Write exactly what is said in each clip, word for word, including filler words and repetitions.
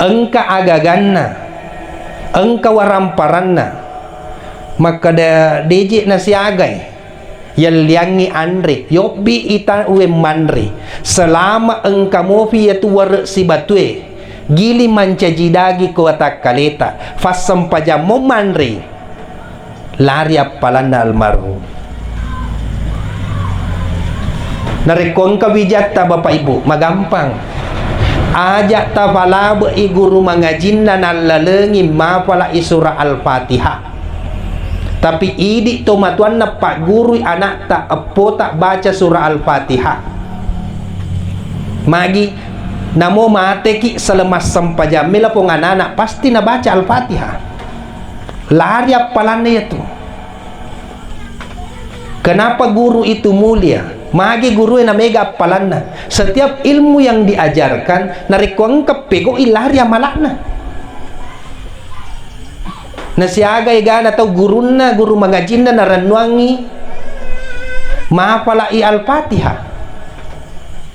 Engka agaganna, engka waramparanna. Makkeda, deje nasiagai, yelliangngi anre, yobbi ita uweng manre. Selama engka mofi yatu ware sibatue, giling mancaji dagi ko watakkaleta, fassempajammo manre. Lari appalanna almarhum. Narekko engka wijatta, Bapak Ibu, magampang. Aja tafalabe'i guru mangajinna nallalengi mafala'i surah Al-Fatihah. Tapi idi tomatoanna paggurui anakta, eppota baca surah Al-Fatihah. Magi namo mateki selama sempajamme lapong anak-anak, pasti nabaca Al-Fatihah. Lari appalanna iyatu. Kenapa guru itu mulia? Magi gurue namega appalanna. Setiap ilmu yang diajarkan, narekko engka pegau'i, lari amala'na. Nasiaga egana tau gurunna, guru mangajinna narennuangngi mafala'i Al-Fatihah.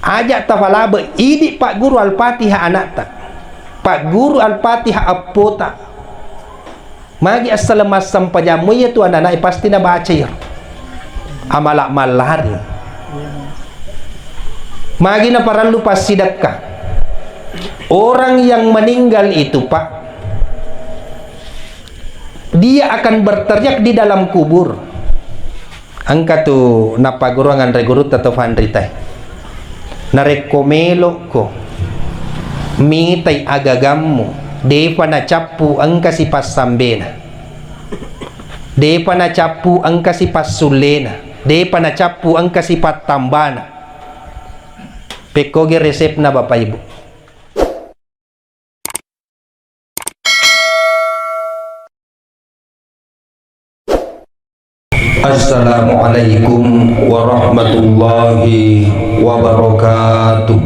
Aja tafalabe, idi pagguru Al-Fatihah anakta. Pagguru Al-Fatihah eppota. Magi assaleng massempajammu iyatu ananae pasti nabaca iyaro. Amala mallari. Magi naparellu passidekka. Orang yang meninggal itu, Pak, dia akan berteriak di dalam kubur. Engka tu nappaguruang anre gurutta to fanritae. Narekko melokko mitai agagammu, depa nacappu engka sipassambena, depa nacappu engka sipassullena, depa nacappu engka sipattambana. Pekkogi resepna, Bapak Ibu. Assalamualaikum warahmatullahi wabarakatuh.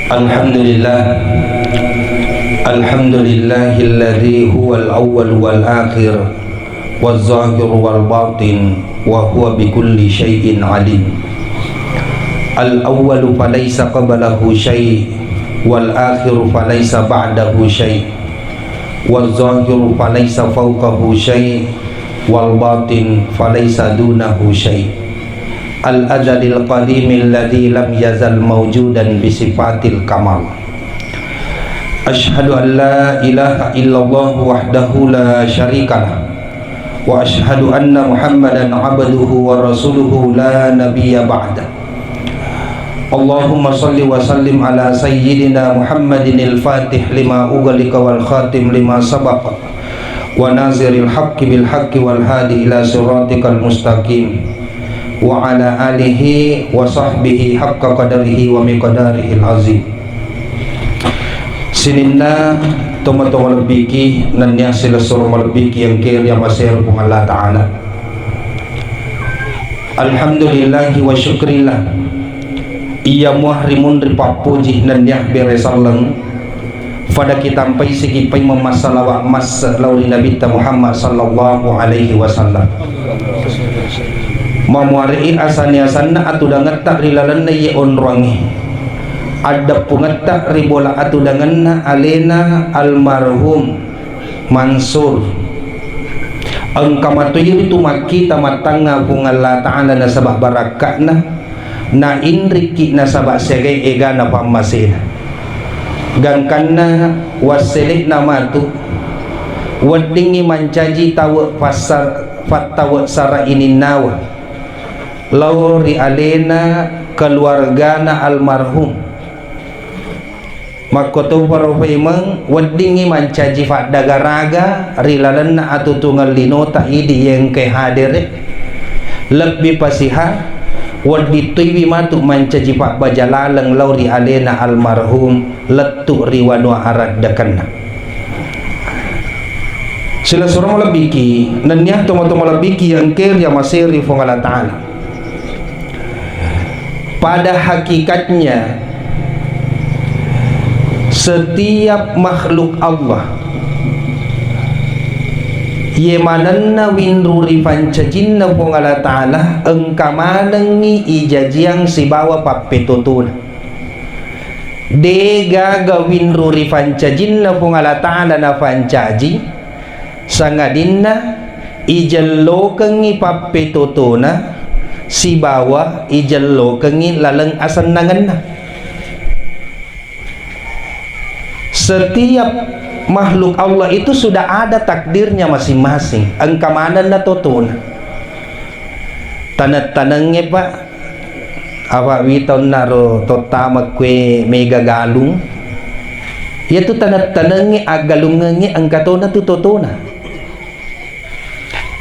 Alhamdulillah. Alhamdulillahilladzi huwal awwal wal akhir. والظاهر والباطن وهو بكل شيء عليم. الأول فليس قبله شيء، والآخر فليس بعده شيء، والظاهر فليس فوقه شيء، والباطن فليس دونه شيء. الأزل القديم الذي لم يزل موجودا بصفات الكمال. أشهد أن لا إله إلا الله وحده لا شريك له، وأشهد أن محمدا عبده ورسوله لا نبي بعده. اللهم صل وسلم على سيدنا محمد الفاتح لما أغلق والخاتم لما سبق وناصر الحق بالحق والهادي إلى صراطك المستقيم وعلى آله وصحبه حق قدره ومقداره العظيم. Sininna tomatoa malebbiki nennia silessureng malebbiki engkae ri amaseru Puang Allah Ta'ala. Alhamdulillahi wa syukrillah. Iya mua rimunri pappuji nennia bere selleng. Fada kitampai sigi paimeng massalawa masse lao ri Nabitta Muhammad sallallahu alaihi wasallam. Mamuare'i asani-asanna atudangetta ri lalenna iye onroangnge. Addeppungetta ri bola atudangenna alena almarhum Mansur. Engka matoiritu makkita mattangnga Puang Allah Ta'ala nasaba barakka'na. Nainrikki nasaba siagai egana pammasena. Gangkanna wassele'na matu, weddingngi mancaji tawe passar-, fattawe sara ininnawa lao ri alena keluargana almarhum. Makkotoparo paimeng, weddingngi mancaji faddagaraga ri lalenna atutungeng linota idi engkae hadere, lebbi pasiha, wedding toiwi matu mancaji fabbaja laleng lao ri alena almarhum lettu ri wanua araddekenna. Silessureng malebbiki, nennia tomatoa malebbiki engkae ri amaseri Puang Allah Ta'ala. Pada hakikatnya, setiap makhluk Allah Iye manenna winru rifancajinna Puang Allah Ta'ala, engka manengngi ijajiang sibawa pappetotona. Degaga winru rifancajinna Puang Allah Ta'ala nafancaji, sangadinna ijellokengngi pappetotona sibawa ijellokengngi laleng asennangenna. Setiap makhluk Allah itu sudah ada takdirnya masing-masing. Engka manenna totona. Taneng-tanengnge, Pak. Apa witaunna ro tottama kue mega galung. Iyatu taneng-tanengnge aggalungengnge engka tona tu totona.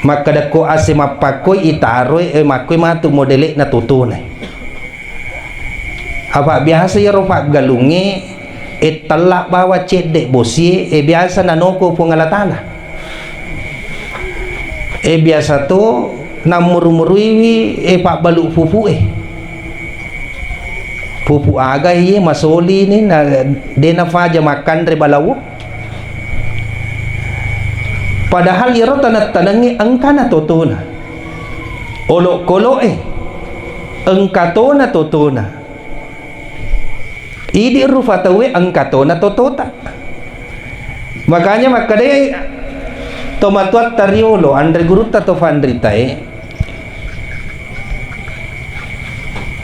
Makkadakko ase mappakkoi itaroi, eh, makkoi matu modele'na totona. Apa biasa iyaro paggalungnge, eh, tella bawa cedde bosie, eh, biasa nanoko Puang Allah Ta'ala. Eh, biasa to nammuru-muruiwi, eh, pabbalu pupue. Pupu aga iye masoli ni na, de nafaja makkanre balawo. Padahal iyaro taneng-tanengnge engkana totona. Olokolo'e engka tona totona. Idi rufa tauwe engka tona totota. Makanya makkadai tomatuatta riolo, anre gurutta to fanritae,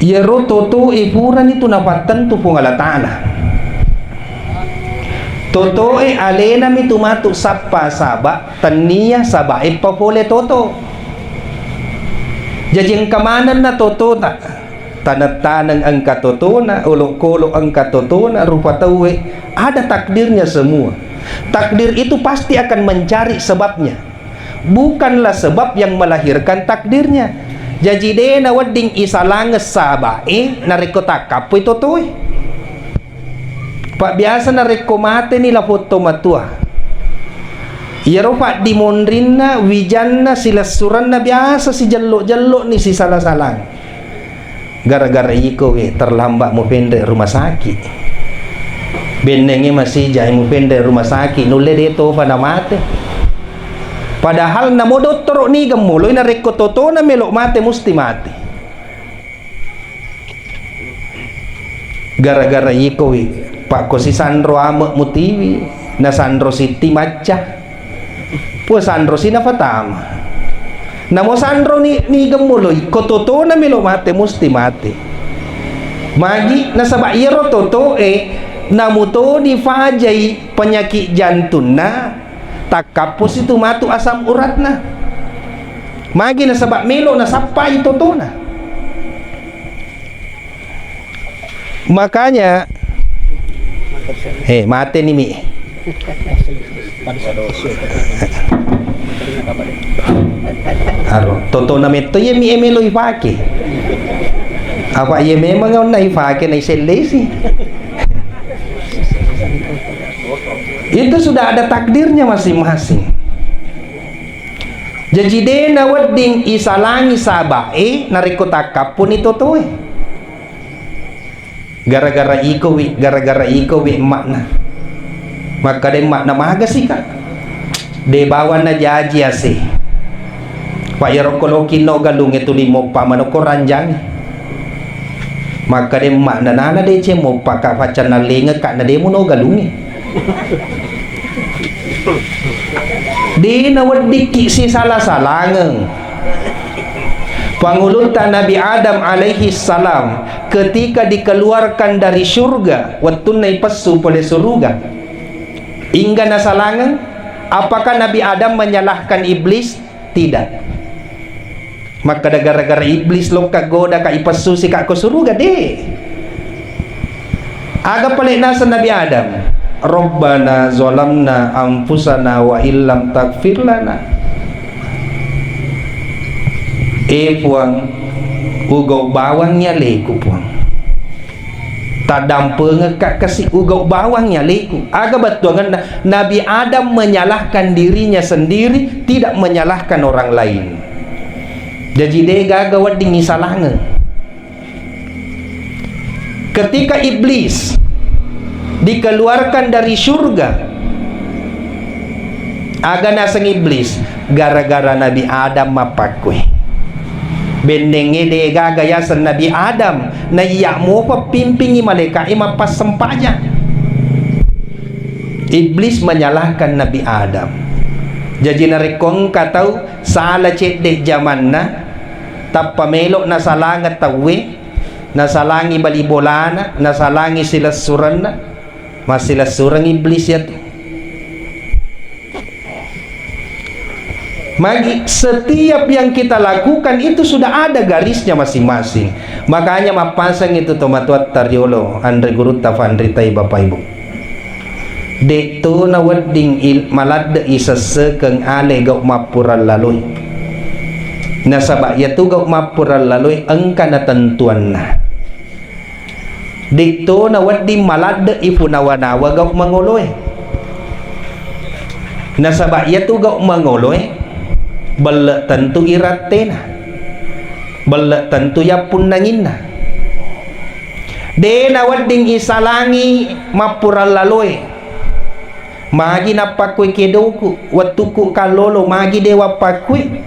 iyaro totoe purani tu napattentu Puang Allah Ta'ala. Totoe alenami tu matu sappa saba tennia sabae papole toto. Jaji engka manenna totota. Taneng-taneng engka totona, olokolo engka totona, rupa tauwe, ada takdirnya semua. Takdir itu pasti akan mencari sebabnya. Bukanlah sebab yang melahirkan takdirnya. Jaji de nawedding isalangeng sabae narekko takkappoi totoe. Pak, biasa narekko mateni lapong to matua, iyaro paddimonrinna, wijanna, silessurenna biasa sijello-jello'ni sisala-salang. Gara-gara iko we terlambat mupenre rumah sakit. Bennengnge masijai mupenre rumah sakit, nulle de tofa namate. Padahal namo dottoro niga moloi narekko totona melo mate musti mate. Gara-gara iko wi, pakko sisanro ame mutiwi, nasanro sitti macca. Pua sanro si nafatama. Namo sanro ni, niga moloi, ko totona melo mate, musti mate. Magi, nasaba iyaro totoe, namutoni fajai penyakit jantunna, takkapposi tu matu asam uratna. Magi nasaba melo nasappai totona. Makanya, eh, mate ni mi. Aro, totona metto iye mi e melo ipake. Apa iye memang onna ipake na isellesi. Itu sudah ada takdirnya masing-masing. Jaji de nawedding isalangi sabae narekko takkapponi totoe. Gara-gara iko wi, gara-gara iko wi emmakna. Makkeda emmakna, magasika. De bawanna jaji ase. Pak, iyaro ko loki no galungnge tuli moppa manokko ranjangi. Makkeda emmakna, nana deceng moppa ka, faccanna lengekka na de muno galungnge. De naweddikki sisala-salangeng. Pangulutta Nabi Adam alaihi salam ketika dikeluarkan dari surga, wettunna ipessu pole suruga. Ingga nasalangeng? Apakah Nabi Adam menyalahkan iblis? Tidak. Makkeda gara-gara iblis lokka goda ka ipessusi ka ko suruga, de. Aga pale naseng Nabi Adam? Rabbana zalamna anfusana wa illam taghfir lana. Eh Puang, ugau bawangngi aleku, Puang. Taddampengekka kasi, ugau bawangngi aleku. Aga bettuangenna? Nabi Adam menyalahkan dirinya sendiri, tidak menyalahkan orang lain. Jaji de gaga wedding isalangeng. Ketika iblis dikeluarkan dari surga, aga naseng iblis? Gara-gara Nabi Adam mappakkue. Bennengnge degaga yaseng Nabi Adam, naiya mopa pimpingi malaeka'e mappassempajang. Iblis menyalahkan Nabi Adam. Jaji narekko engka tau sala cedde jamanna, tappa melo nasalangeng tauwe, nasalangi bali bolana, nasalangi silessurenna, massilessureng iblis iyatu. Magi, setiap yang kita lakukan itu sudah ada garisnya masing-masing. Makanya mappaseng itu tomatoatta riolo, anre gurutta fanritai Bapak Ibu. De'to nawedding il-, maladde'i sessekeng ale gau mappurallaloe. Nasaba iyatu gau mappurallaloe engka natentuanna. De'to nawedding maladde'i punawa-nawa gau mangoloe. Nasaba iyatu gau mangoloe, belle tentu irattena. Belle tentu yappunnanginna. De nawedding isalangi mappurallaloe. Magi nappakkui kedoku, wettukku kallolo, magi de wappakkui?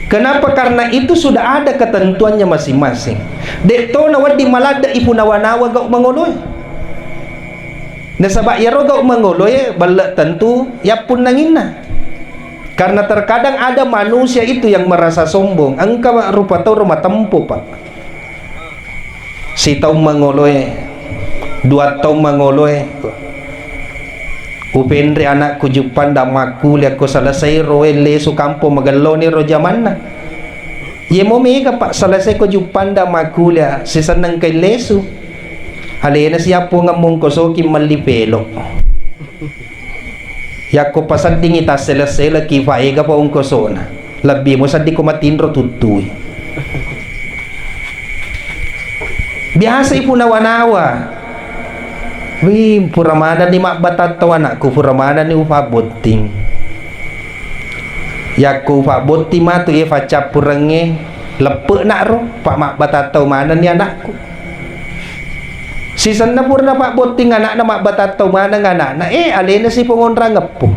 Kenapa? Karena itu sudah ada ketentuannya masing-masing. De'to nawedding maladde'i punawa-nawa gau mangoloe. Nasaba iyaro gau mangoloe belle tentu yappunnanginna. Karena terkadang ada manusia itu yang merasa sombong. Engka rupa tau ro matempo, Pak. Sitaung mangoloe, dua taung mangoloe. Upenre anakku juppandang makkulia ko selesai ro lesu kampong magelloni ro jamanna. Yemo mega, Pak, selesai ko juppandang makkulia, sisenneng kai lesu. Alena siappongeng mongkosoki melli pelo. Yakko paseddingi tassele-seleki, faega pa ongkosona. Lebbi mo sedding ko matinro tuttui. Biasa ipunawa-nawa. Wih, pura manenni mabbatattau anakku, pura manenni ufabbotting. Yakko ufabbotting matu e faccappurengnge, leppe'na ro, pa mabbatattau manenni anakku. Sisenna purana pabbotting anakna, mabbatattau maneng anakna, eh, alena sipongonrang eppo.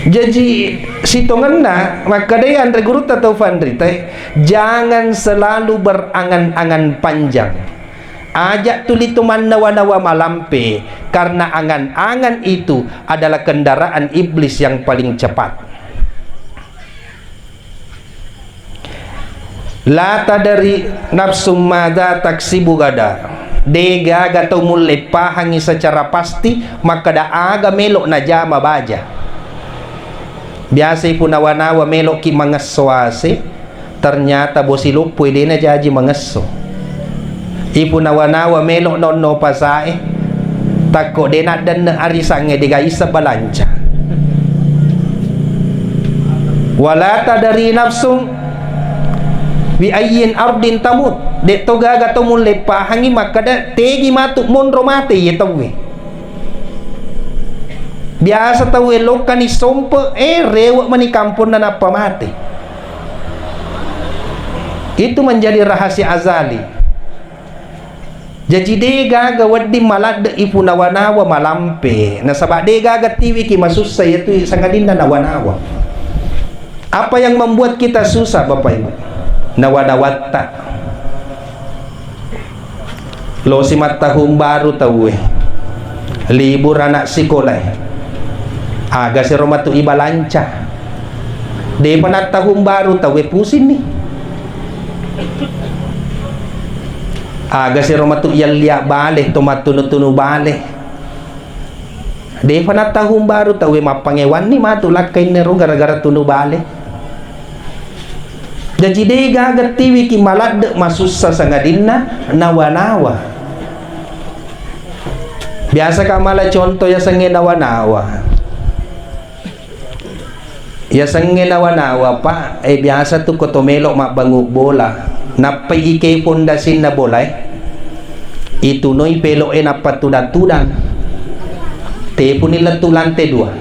Jaji, sitongenna, makkedai anre gurutta tau fanritae, jangan selalu berangan-angan panjang. Aja tuli tu mannawa-nawa malampe, karena angan-angan itu adalah kendaraan iblis yang paling cepat. La tadari nafsum madza taksibu gada. De gaga tau mulle pahangi secara pasti makkeda aga melo najama baja. Biasa ipunawa-nawa meloki mangesso ase, ternyata bosi loppo e de najaji mangesso. Ipunawa-nawa melo nonno pasae, takko de naddenne arisangnge de gaissa balanca. Wala tadari nafsum bi ayyin ardin tamut. De to gaga to mulle pahangi makkeda tegi matu monro mate ye tauwe. Biasa tauwe lokkani sompe, eh, rewe mani kamponna nappa mate. Itu menjadi rahasia azali. Jaji de gaga wedding maladde ipunawa-nawa malampe, nasaba de gaga tiwiki masussa yatu sangadinna nawa-nawa. Apa yang membuat kita susah, Bapak Ibu? Nawa-nawatta. Losi mattahung baru tauwe. Libur anak sikolae. Aga siro matu ibalanca. Depa nattahung baru tauwe pusinni. Aga siro matu yallia bale, to mattunu-tunu bale. Defa nattahung baru tauwe mappangewanni matu lakkainna ro gara-gara tunu bale. Jaji de gaga tiwiki maladde masussa sangadinna nawa-nawa. Biasa ka mala contoh yasengnge nawa-nawa. Yasengnge nawa-nawa, Pak, eh, biasa tu ko to melo mabbangung bola. Nappai ike fondasinna bolae. Itunoi pelo'e nappa tudang-tudang. Tepuni lettu lantai dua.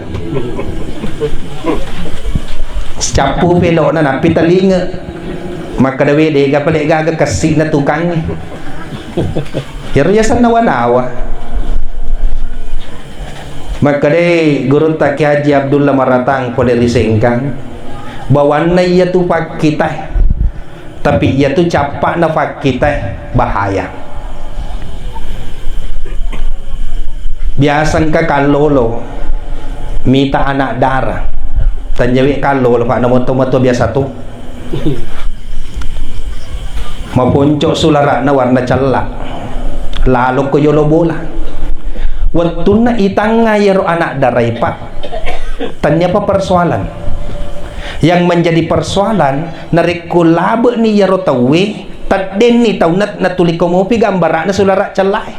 Cappu pelo'na nappi talinge. Makkeda we dega pale gaga kessi'na tukangnge. Iyaro yaseng nawa-nawa. Makkedai Gurutta Kiai Haji Abdullah Maratang pole ri Sengkang, bawanna iyatu pakkitae, tapi iyatu cappa'na pakkitae bahaya. Biasa engka kallolo mita anak dara, tanjawe kallolo, Pak, namo to, mato biasa tu. Maponco sulara'na warna cella. Lalokko yolo bola. Wettunna itangnga iyaro anak darai, Pak, tenniapa persoalan. Yang menjadi persoalan, narekko labe'ni iyaro tauwe, teddenni taunna natuliko mopi gambara'na sulara' cellae.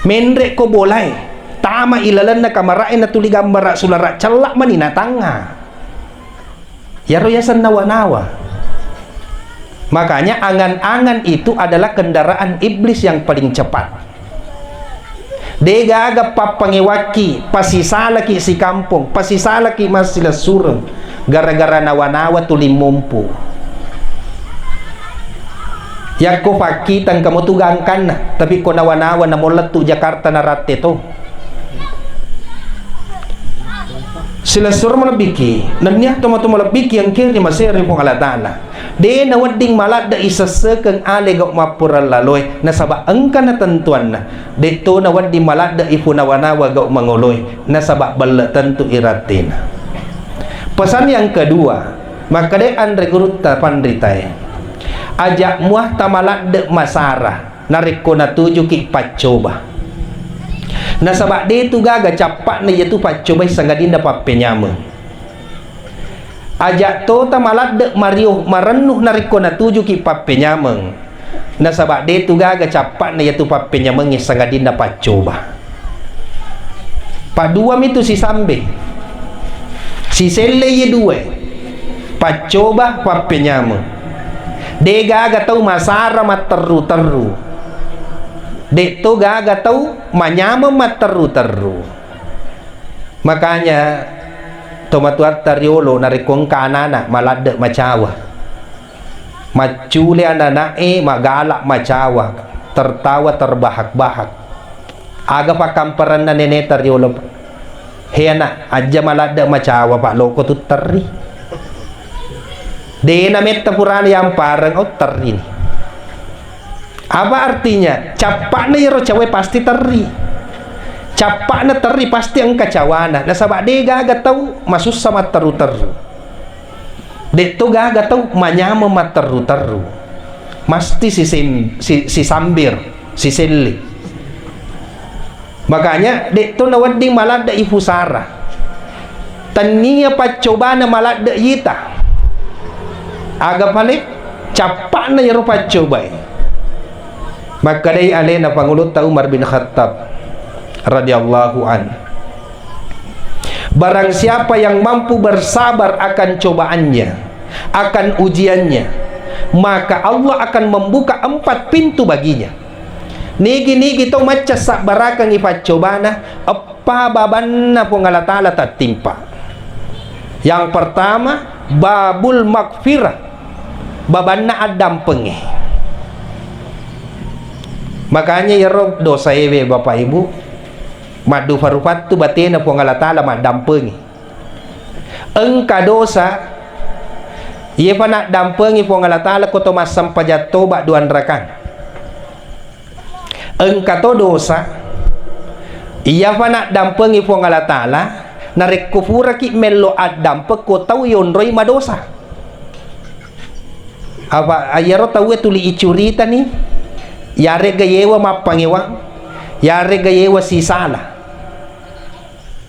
Menre'ko bolae, tama ilalenna kamara'e natuli gambara' sulara' cella mani natangnga. Iyaro yaseng nawa-nawa. Makanya angan-angan itu adalah kendaraan iblis yang paling cepat. Degaga pappangewakki, pasisalaki sikampong, pasisalaki massilessureng, gara-gara nawa-nawa tuli mompo. Yakko fakkita engka motu gangkanna, tapi ko nawa-nawa namo lettu Jakarta naratte to. Silessureng malebbiki, nennia tomatoa malebbiki engkae ri masero Puang Allah Ta'ala. De nawedding maladde isessekeng ale gau mappura laloe, nasaba engka natentuanna. Detto nawedding maladde ipunawa-nawa gau mangoloe, nasaba belle tentu irattena. Pesan yang kedua, makkeda anre gurutta panritae, aja muah tamaladde masara narekko natujuki paccoba. Nasaba detu gaga cappa'na iyatu paccobai sangadinna pappenyameng. Aja tota maladde mario marennu narekko natujuki pappenyameng. Nasaba detu gaga cappa'na iyatu pappenyamengnge sangadinna paccoba. Paddua mitu sisambe. Siselle iye dua. Paccoba, pappenyameng. Degaga tau masara matterru-terru. Detto gaga tau manyameng matterru-terru. Makanya tomatoatta riolo narekko engka anana maladde macawa. Maccule anana'e magala macawa, tertawa terbahak-bahak. Aga pakkamparenna neneta riolo, Pak? He ana', ajja maladde macawa, Pak, loko tu terri. Dena metta purana yampareng, oh, terri ni. Apa artinya? Cappa'na iyaro cawae pasti terri. Cappa'na terri pasti engka cawana. Nasaba degaga tau masussa matteru-teru. De'to gaga tau manyameng matteru-teru. Masti sisem-, si-, sisambir, siselle. Makanya, de'to nawedding maladde'i fusara. Tennia paccobana maladde'i ita. Aga pale? Cappa'na iyaro paccobae. Makkedai alena Pangulutta Umar bin Khattab radhiyallahu an, "Barang siapa yang mampu bersabar akan cobaannya, akan ujiannya, maka Allah akan membuka empat pintu baginya." Nigi-nigi tau macca sabbarakengngi paccobana, eppa babanna Puang Allah Ta'ala tattimpa. Yang pertama, babul magfirah, babanna addampengnge. Makanya iyaro dosaewe, Bapak Ibu, maddupa-rupattu batena Puang Allah Ta'ala maddampengi. Engka dosa, iyepa naddampengi Puang Allah Ta'ala ko to massempajang toba duanrakang. Engka to dosa, iyafa naddampengi Puang Allah Ta'ala, narekko puraki mello addampeng ko tau yonroi madosa. Apa, iyaro tauwe tuli icuritani, yaregga yewa mappangewang, yaregga yewa sisala.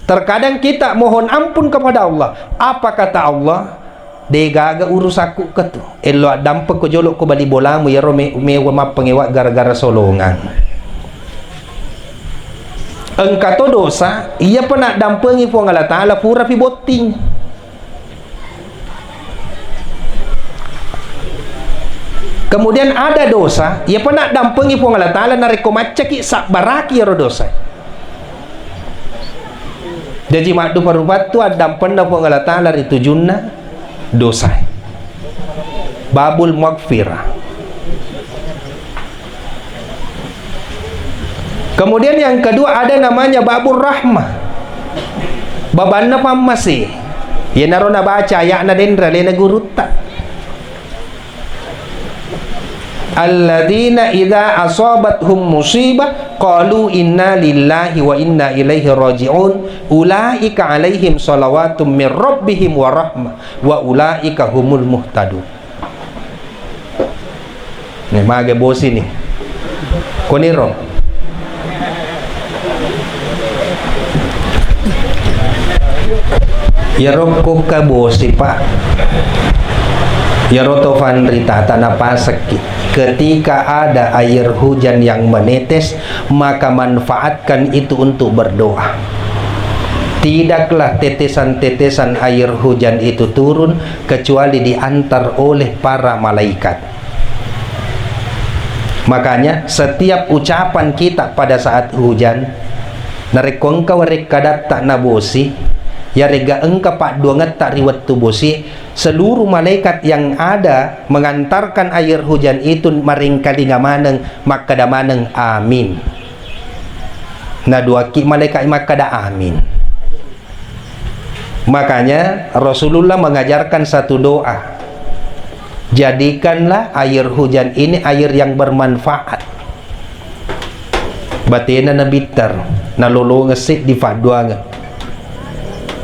Terkadang kita mohon ampun kepada Allah. Apa kata Allah? Degaga urusakku ketu. Ello addampekko jolo ko bali bolamu, iyaro me-, mewa mappangewa gara-gara solongang. Engka to dosa, iyapa naddampengi Puang Allah Ta'ala purapi botting. Kemudian ada dosa, iyapa naddampengi Puang Allah Ta'ala narekko maccaki sabbaraki iyaro dosa. Jaji maddupa-rupattu addampenna Puang Allah Ta'ala ri tujunna dosa. Babul maghfirah. Kemudian yang kedua ada namanya babur rahmah. Babanna pammase. Iyanaro nabaca aya'na denre alena gurutta. Alladzina idza asabathum musibah qalu inna lillahi wa inna ilaihi raji'un. Ulaika alaihim salawatum mir rabbihim wa rahmah wa ulaika humul muhtadun. Nih, mage bosi nih. Koniro. Iyaro kokka bosi, Pak. Iyaro to fanrita tanapasekki. Ketika ada air hujan yang menetes, maka manfaatkan itu untuk berdoa. Tidaklah tetesan-tetesan air hujan itu turun kecuali diantar oleh para malaikat. Makanya, setiap ucapan kita pada saat hujan, narekko engka warekkadatta nabosi, yarega engka padduangetta ri wettu bosi, seluruh malaikat yang ada mengantarkan air hujan itu maringkalinga maneng, makkeda maneng, "Amin." Naduakki malaikat makkeda, "Amin." Makanya Rasulullah mengajarkan satu doa, "Jadikanlah air hujan ini air yang bermanfaat." Batena nabitter, nalolongeng seddi padduangeng.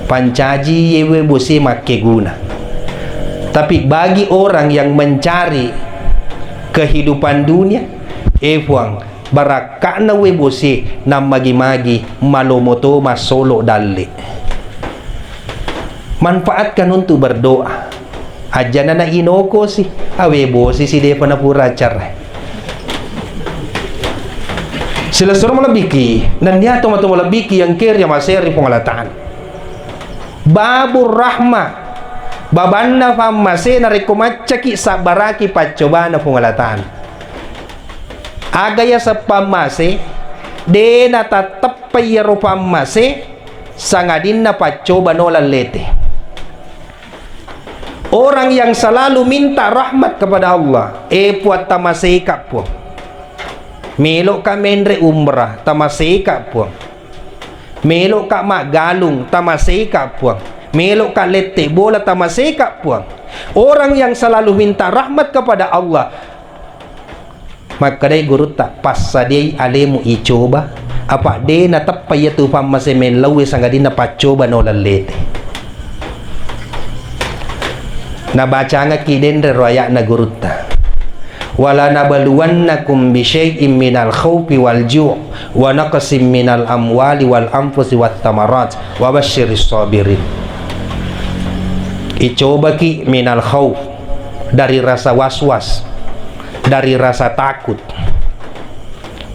Pancaji yewe bosi makkeguna. Tapi bagi orang yang mencari kehidupan dunia, eh Puang, barakka'na we bosi nammagi-magi malomo to massolo dalle. Manfaatkan untuk berdoa. Ajana na inoko si, awe bosi si depa na pura acara. Silessureng malebbiki, nennia tomatoa malebbiki yang keri maseri Puang Allah Ta'ala. Babur rahmah, babanna pammase narekko maccaki sabbaraki paccobana Puang Allah Ta'ala. Aga yaseng pammase, de natatteppai iyaro pammase, sangadinna paccoba no lallete. Orang yang selalu minta rahmat kepada Allah, eh Puang, tamaseka Puang. Meloka menre umrah, tamaseka Puang. Meloka maggalung, tamaseka Puang. Meloka lette bola, tamaseka Puang. Orang yang selalu minta rahmat kepada Allah, makkedai gurutta, "Passadiai alemu icoba, apa de nateppa iyatu pammase mellauwe sangadinna paccoba no lallete." Nabacangekki denre ro aya'na gurutta, "Wala nabluwannakum bisyai'im minal khaufi wal ju' wa naqsim minal amwali wal anfusi wat thamarat wa basyiris sabirin." Icobaki minal khauf, dari rasa was-was, dari rasa takut.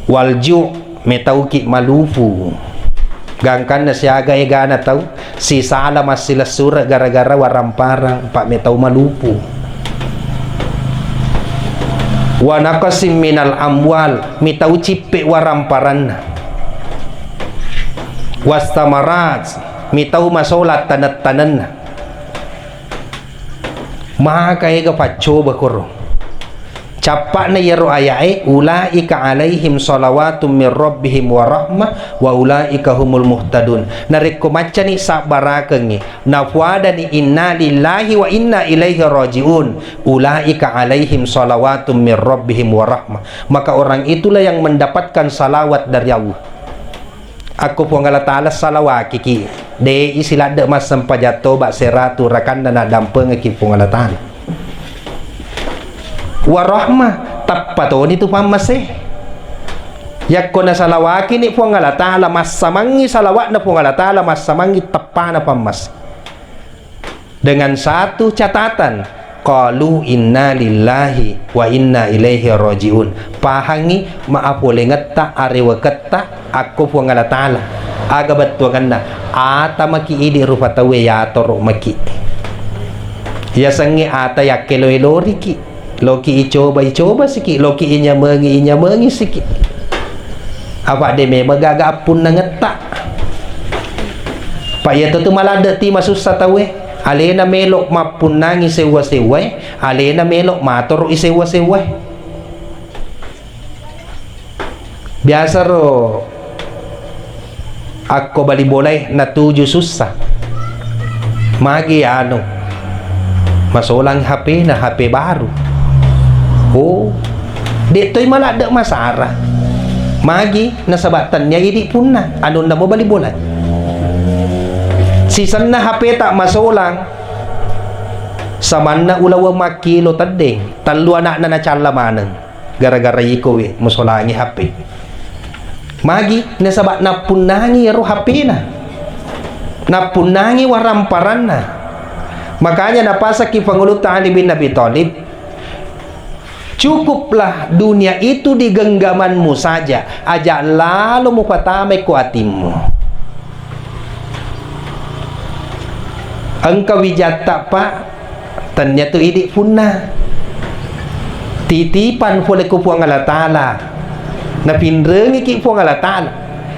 Wal ju', metauki malupu. Gangkanna siaga egana tau, sisala massilessure gara-gara waramparang, pa metau malupu. Wa naqsim minal amwal, mitau cippe waramparanna. Was thamarat, mitau masola taneng-tanenna. Maka ega paccoba koro. Cappa'na iyaro ayae, "Ulaika alaihim salawatum mir rabbihim wa rahmah wa ulaika humul muhtadun." Narekko maccani sabbarakengngi, nafuadani inna lillahi wa inna ilaihi rajiun, "Ulaika alaihim salawatum mir rabbihim wa rahmah." Maka orang itulah yang mendapatkan salawat dari Allah. Akko Puang Allah Ta'ala salawakiki, de'i siladde massempajang toba seratu rakanna naddampengeki Puang Allah Ta'ala. Warahmah, tappa toni tu pammase. Yakko nasalawakini Puang Allah Ta'ala, massamangngi salawatna Puang Allah Ta'ala, massamangngi teppana pammase. Dengan satu catatan, qalu inna lillahi wa inna ilaihi rajiun. Pahangngi maapolengetta, areweketta akko Puang Allah Ta'ala. Aga bettuangenna? Ata maki idi rupa tauwe yatoro maki. Yasengnge ata yakkelo-eloriki. Loki icoba-icoba siki, loki inyamengi-inyamengi siki. Apa de memeng gaga appunnangetta. Pa iyatu tu maladde ti masussa tauwe. Alena melo mappunnangi sewwa-sewwae, alena melo matoro i sewwa-sewwae. Biasa ro akko bali bolae natuju sussa. Magi anu, masolang H P-na, H P baru. Oh, de' toi maladde' masara. Magi, nasaba' tennia idi' punna, anunna mo bali bolae. Sisenna H P-ta masolang, samanna ulaweng makkilo teddeng, tellu ana'na nacalla maneng. Gara-gara iko we musolangi H P. Magi, nasaba' nappunnangi ero H P-na. Nappunnangi waramparanna. Makanya napasakki Pangulutta Ali bin Abi Thalib, "Cukuplah dunia itu di genggamanmu saja, aja' lalo mupatamai ko atimmu." Engka wijatta, Pak, tennia tu idi' punna. Titipan pole ku Puang Allah Ta'ala. Napinrengiki Puang Allah Ta'ala.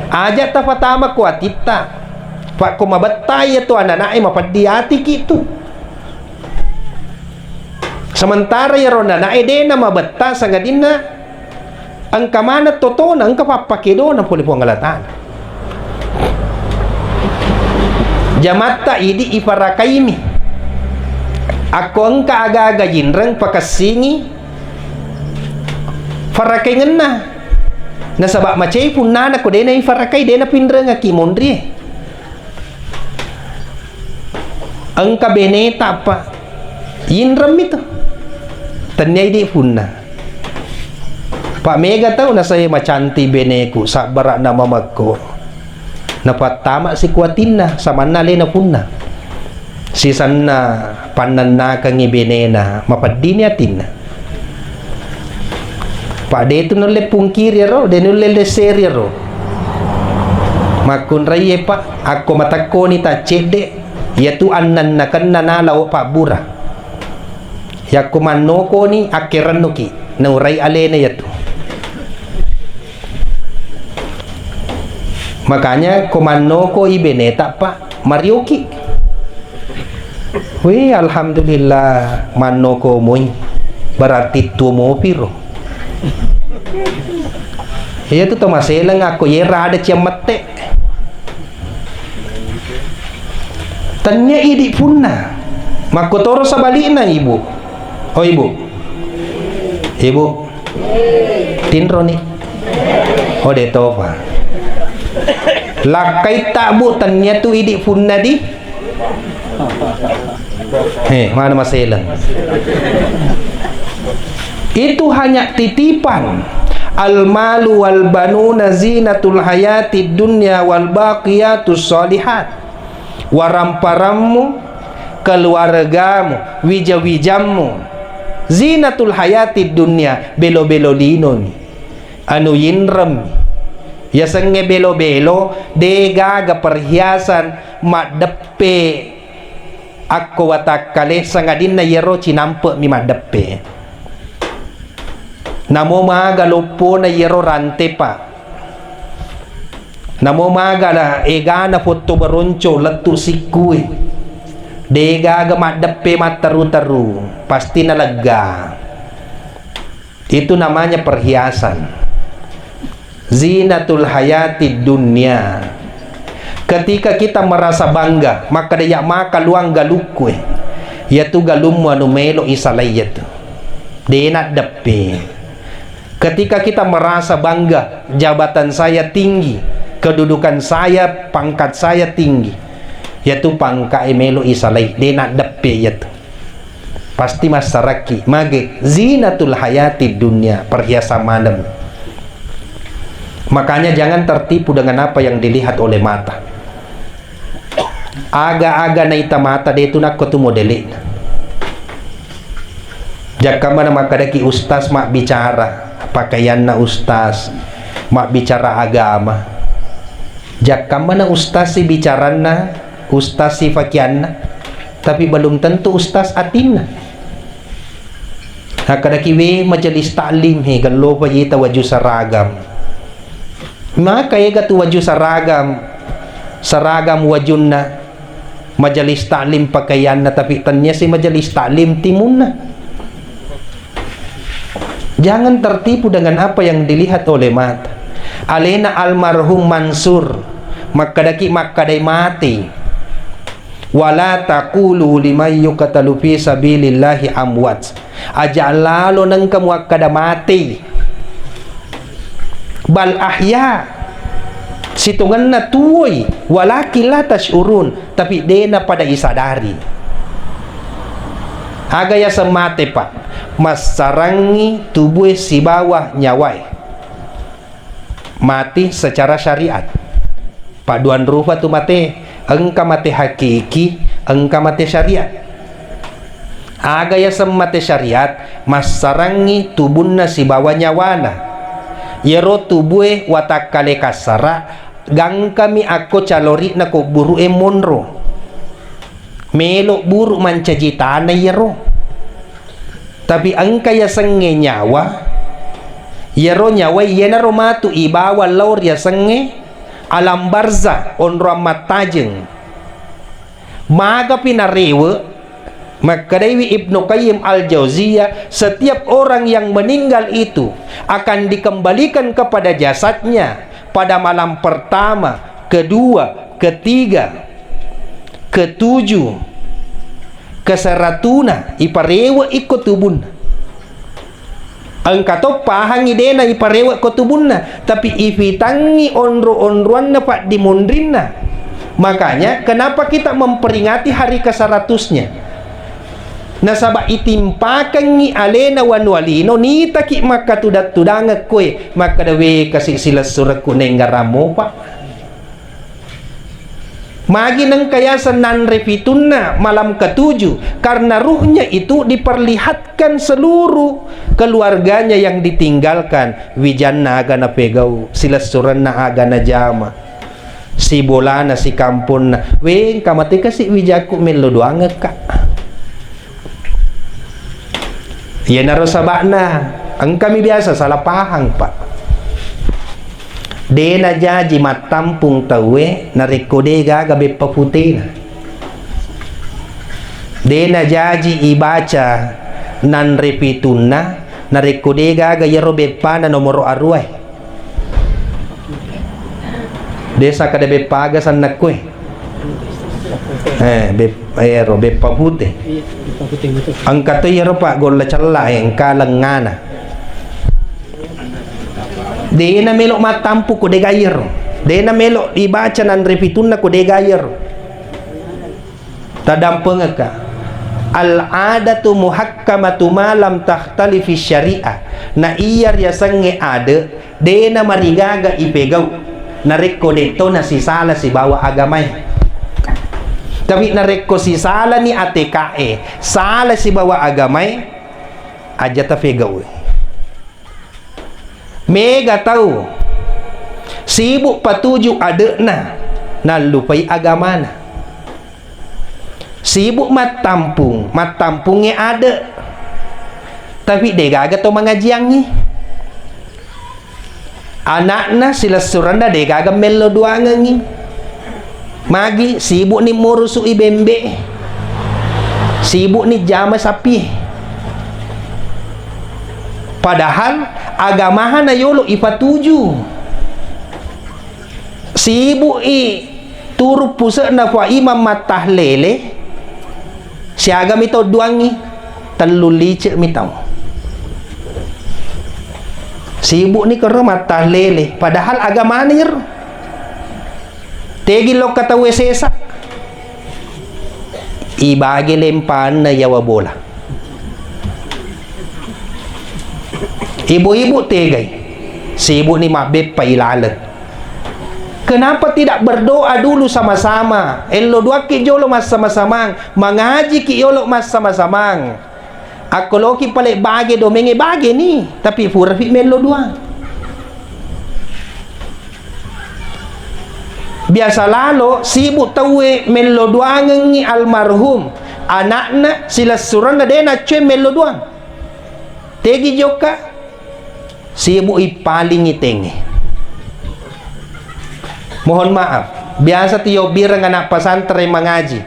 Aja' tapatama ku atitta. Pak, ko mabetta iya tu anana'e, mapeddi atiki tu. Sementara iyaro anana'e de' namabetta, sangadinna engka maneng totona, engka pappakedona pole Puang Allah Ta'ala. Jamatta idi' ifarakaimi. Akko engka aga-aga jinreng, pakessingi farakaingenna. Nasaba' macai punnana ko de' naifarakai, de' napinrengaki monrie. Engka beneta, Pak. Yinremmi tu. Tennia idi' punna. Pak, mega tau nasai macanti beneku, sabbara'na mamekko. Napattama sikuatinna, samanna alena punna. Sisenna pannannakengngi benena, mapeddini atinna. Pak, de' tu nulle pungkiri ero, de' nulle lesseri ero. Makkunraiye, Pak, akko matekkoni taccedde', iyatu annannakenna nala o pabbura. Yakko mannokoni, akkerennuki, naurai alena iyatu. Makanya ko mannoko i beneta, Pak, marioki. Wih, alhamdulillah, mannoko moi. Berarti tuo mopiro. Iya tu to maseleng akko yera ada ciammette. Tennia idi' punna. Makkotoro sabalikna, Ibu. Oh, Ibu. Ibu. Tinroni. Oh, de' topa. Lakkaitta, Bu, tennia tu idi' punna di. He, mana maseleng. Itu hanya titipan. Al-malu wal banuna zinatul hayatid dunya wal baqiyatus shalihat. Waramparammu, keluargamu, wija-wijammu, zinatul hayatid dunya, belo-belo linoni. Anu yinremmi. Yasengnge belo-belo, de' gaga perhiasan maddeppe akko watakkale, sangadinna iyaro cinampe'mi maddeppe. Namo maga loppona iyaro rante, Pak. Namo maga la egana foto baronco lettu sikkue. De' gaga maddeppe matteru-teru, pasti nalegga. Itu namanya perhiasan. Zinatul hayatid dunya. Ketika kita merasa bangga, makkeda, "Ya maka luang galukkue." Iyatu galummu anu melo isalai iyatu. De' naddeppe. Ketika kita merasa bangga, jabatan saya tinggi, kedudukan saya, pangkat saya tinggi, iyatu pangkat e melo isalai, de' naddeppe iyatu. Pasti massarakki. Mage? Zinatul hayatid dunya, perhiasan maneng. Makanya jangan tertipu dengan apa yang dilihat oleh mata. Aga-aga naita mata de' tu nakko tu modele'na. Jakkamana makkadaki ustaz mabbicara, pakaianna ustaz, mabbicara agama. Jakkamana ustaz si bicaranna, ustaz si fakianna, tapi belum tentu ustaz atinna. Nakkadaki we majelis taklim he, gellopa jita waju seragam. Maka ega tu waju seragam, seragam wajunna majelis taklim pakaianna, tapi tennia si majelis taklim timunna. Jangan tertipu dengan apa yang dilihat oleh mata. Alena almarhum Mansur, Makkedaki makkadai matei. Wala taqulu liman yuqtalu fi sabilillahi amwat. Aja lalo nengka muakkada matei. Bal ahya. Sitongenna tuwoi, walakin la tash'urun, tapi dena pada isadari. Aga yaseng mate, Pak? Massarangngi tubue sibawa nyawae. Mati secara syariat. Padduan rupa tu mate, engka mate hakiki, engka mate syariat. Aga yaseng mate syariat? Massarangngi tubunna sibawa nyawana. Iyaro tubue watakkale kassara, gangkami akko calori'na ko buru'e monro. Melo buru mancaji tana iyaro. Tapi engka yasengnge nyawa, iyaro nyawa iyanaro matu ibawa lao ri yasengnge alam barzah, onroang mattajeng. Magapi narewe, makkedaiwi Ibnu Qayyim Al-Jauziyah, setiap orang yang meninggal itu akan dikembalikan kepada jasadnya pada malam pertama, kedua, ketiga, ketujuh, keseratuna, iparewe ikko tubunna. Engka to pahangngi dena iparewe ko tubunna, tapi ifitangngi onro-onroanna paddimonrinna. Makanya, kenapa kita memperingati hari keseratusnya? Nasaba itimpakengngi alena wanua lino, nitaki makkatudang-tudangeng koe, makkeda, "We, kasi silessurekku nenggarang mopa." Magi nengka yaseng nanre pitunna malam ketujuh, karena ruhnya itu diperlihatkan seluruh keluarganya yang ditinggalkan, wijanna aga napegau, silessurenna aga najama, sibolana, sikamponna. We, engka mate kasi wijakku, mello doangekka. Iyanaro saba'na, engkami biasa salah pahang, Pak. De najaji mattampung tauwe narekko de gaga beppa putena. De najaji ibaca nanre pitunna narekko de gaga iyaro beppana nomoro aruwae. Desa kada beppa aga sannakku e. Eh, bep-, ero beppa pute. Engka to iyaro, Pak, golla cella e, engka lengngana. Dena melo mattampu ko dega iyaro. Dena melo ibaca nanre pitunna ko dega iyaro. Tadampengekka. Al-adatu muhakkamatu ma lam takhtalifi syariah. Na iya riasengnge ade, dena marigaga ipegau narekko de to nasisala sibawa agamae. Tapi narekko sisalani A T K e, sala sibawa agamae, aja tafegau. Mega tau sibuk patuju ade'na, nallupai agamana. Sibuk mattampung, mattampungnge ade', tapi degaga to mangajiangngi. Ana'na silessurenna degaga mello duangengngi. Magi sibukni murusu'i bembe, sibukni jama sapi. Padahal agamaha na yolo ipatuju. Sibuk'i turu puse'na Fa Imam mattahlele, siagami tau duangngi, tellu lice'mi tau. Sibukni kero mattahlele, padahal agamana iyaro. Tegi lokka tauwe sesa. Ibage lempanna yawa bola. Ibu-ibu tegai. Sibukni mabbeppa ilaleng. Kenapa tidak berdoa dulu sama-sama? Ello duakki jolo massama-samang, mangajiki yolo massama-samang. Akko loki pale bage domengnge bageni, tapi purafi mello duang. Biasa lalo sibuk tauwe mello duangengngi almarhum, anakna, silessurenna de naccue mello duang. Tegi jokka? Sibuk ippalingi tengnge. Mohon maaf, biasa tiyobbireng anak pesantren mangaji.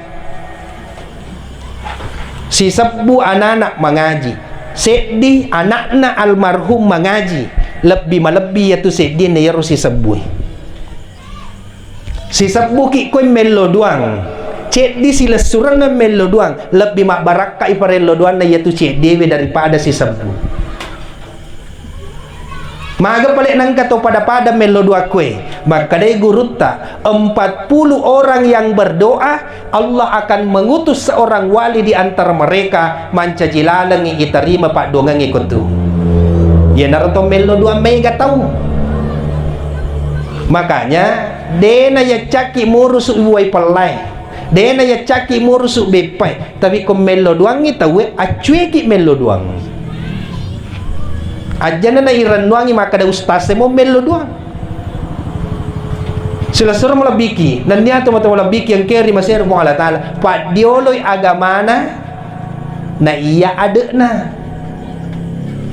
Sisebbu anak-anak mangaji. Seddi anakna almarhum mangaji. Lebbi malebbi yatu seddinna yaro sisebbue. Sisebbuki koe mello doang. Ceddi silessurenna mello doang, lebbi mabbarakkai parello doanna iyatu ceddiwe daripada sisebbu. Maga pale nengka to pada-pada mello doang koe. Makkedai gurutta, empat puluh orang yang berdoa, Allah akan mengutus seorang wali di antara mereka, mancaji lalengngi iterima paddoangengnge kotu. Iyanaro to mello doang maega tau. Makanya, dena yaccakki murusu uwai pellae. Dena yaccakki murusu beppae. Tapi ko mello doangngi tauwe, accueki mello doang. Ajjana na irennuangi makkeda ustaz e mo mello doang. Silessureng malebbiki, nennia tomatoa malebbiki engkae ri masero Puang Allah Taala. Paddioloi agamana na iya ade'na.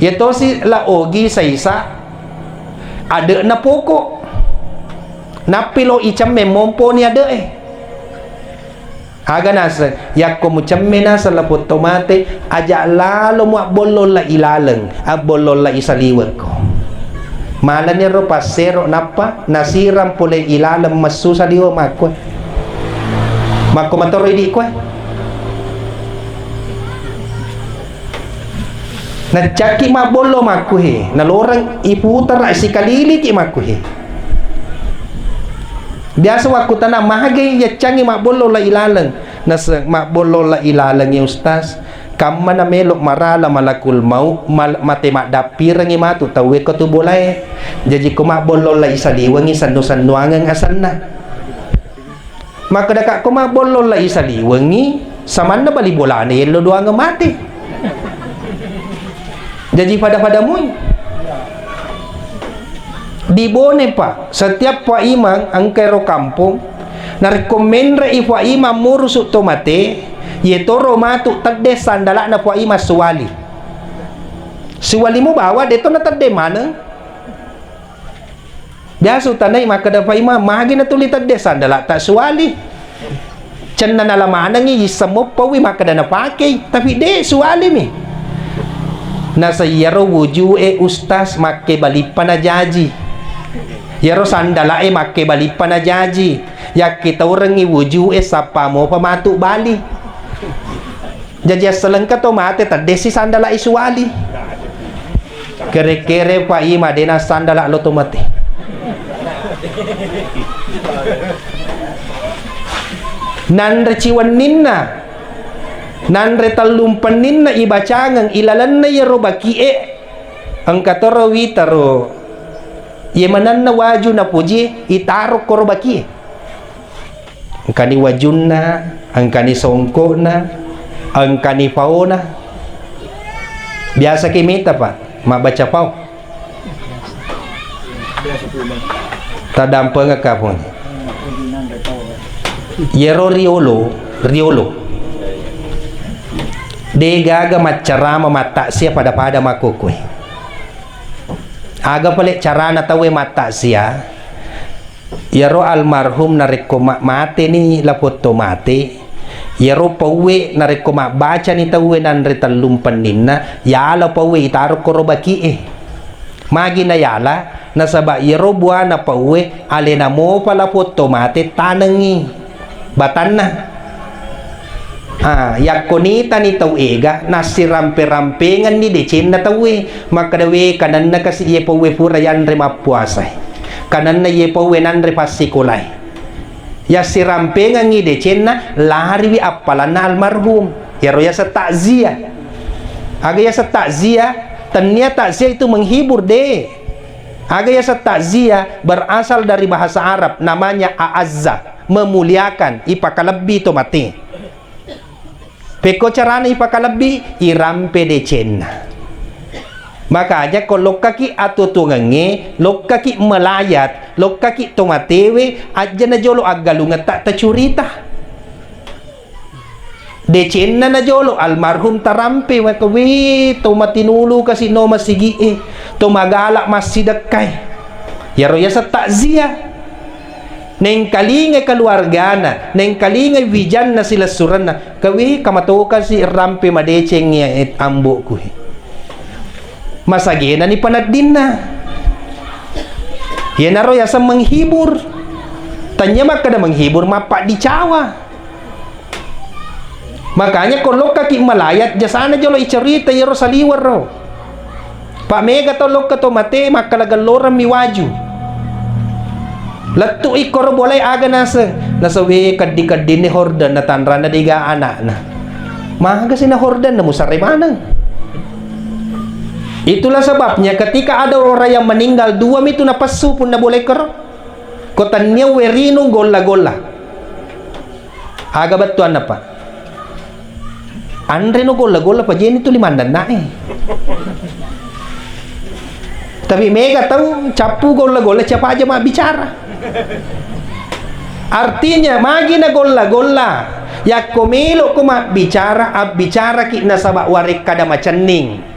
Iya tosi la ogi saisa ade'na poko. Nappi lo icemme momponi ade'e. Aga naseng, yakko mucemme naseng lapong tomate, aja lalo muabbollong la ilaleng, abbollong la isaliwekko. Malani ro passero nappa nasirang pole ilaleng messu saliweng makko. Makko matoro idi koe. Naccakki mabbollo makkuhe, naloreng iputara sikaliliki makkuhe. Biasa wakkutana magai yaccangi mabbollo la ilaleng. Naseng mabbollo la ilalengngi ustaz, kamma na melo marala malakul mau, mal-, mate maddappirengngi matu tauwe ko tu bolae. Jaji ko mabbollo la isaliwengngi sennu-sennuangeng asenna. Makkedaka ko mabbollo la isaliwengngi, samanna bali bolana yello doangeng mate. Jaji pada-pada mui. Di Bone, Pak, setiap Pak Imam engka ero kampong, narekko menre i Pak Imam murusu to mate, yetoro matu tedde sandalakna Pak Imam suwali. Suwali mubawa deto natedde maneng. Biasa utanai makkeda Pak Imam, magi natuli tedde sandalata suwali. Cenna nala manengngi yisseng moppawi makkeda napakei, tapi de suwalimi. Nasa iyaro wuju'e ustaz makke balippa najaji. Iyaro sandala'e makke balippa najaji. Yakkitaurengngi wuju'e sappa mopa matu bali. Jaji assalengka to mate teddessi sandala isuwali. Kere-kere Pak Imam dena sandala lo to mate. Nanre ciwenninna, nanre tellumpenninna ibacangeng ilalenna yero baki'e, engka toro witaro. Ye manenna waju napoji itaro koro baki'e. Engkani wajunna, engkani songko'na, engkani paona. Biasa ke mita, Pak, mabbaca pao. Tadampengekka pun. Yero riolo, riolo. De gaga maccarama mattaksiah pada-pada makkokkoe. Aga pale carana tauwe mattaksiah? Iyaro almarhum narekko ma-, mateni lapong to mate, iyaro pauwe narekko mabbacani tauwe nanre tellumpenninna, yala pauwe itaro koro baki'e. Magi nayala? Nasaba iyaro buana pauwe alena mopa lapong to mate tanengngi batanna. Ah, yakko nitani tau ega, nassirampe-rampengenni decenna tauwe. Makkeda, "We, kanenna kasi iye pauwe pura yanre mappuasae. Kanenna iye pauwe nanre passikolae." Yassirampengengngi decenna, lariwi appalanna almarhum. Iyaro yaseng takziah. Aga yaseng takziah? Tennia takziah itu menghibur, de. Aga yaseng takziah? Berasal dari bahasa Arab, namanya a'azza, memuliakan, ipakalebbi to mate. Pekko carana ipakalebbi, irampe decenna. Makanya ko lokkaki atuo-tuongengnge, lokkaki melayat, lokkaki to matewe, ajjana jolo aggalungetta tacurita. Decenna najolo almarhum tarampe, maka, "We, to matinulu kasi no masigi'e, to magala massidekkae." Iyaro yaseng takziah. Nengkalingai keluargana, nengkalingai wijanna silessurenna, "Kawe, kamatokasi rampe madecengngi, eh, ambo'ku." Masagenani paneddinna. Iyanaro yaseng menghibur. Tania makkeda menghibur, mappaddicawa. Makanya ko lokkaki melayat, jasana jolo icerita iyaro saliweng ro. Pa mega tau lokka to mate, makkala gelloreng mi waju. Lettu ikkoro bolai aga naseng. Naseng, we, keddi-keddinni horden na tanranna dega anakna. Maga sina horden na musare maneng. Itulah sebabnya ketika ada orang yang meninggal, dua mitu napessu punna bolai koro. Ko tania werinung golla-golla. Aga bettuanna, Pak? Anre no golla-golla, pajeni tuli mandannae. Tapi mega tau cappu golla-golla, siapa aja mabbicara. Artinya, magi na golla-golla. Yakko melo ko mabbicara, abbicaraki nasaba warekkada macenning.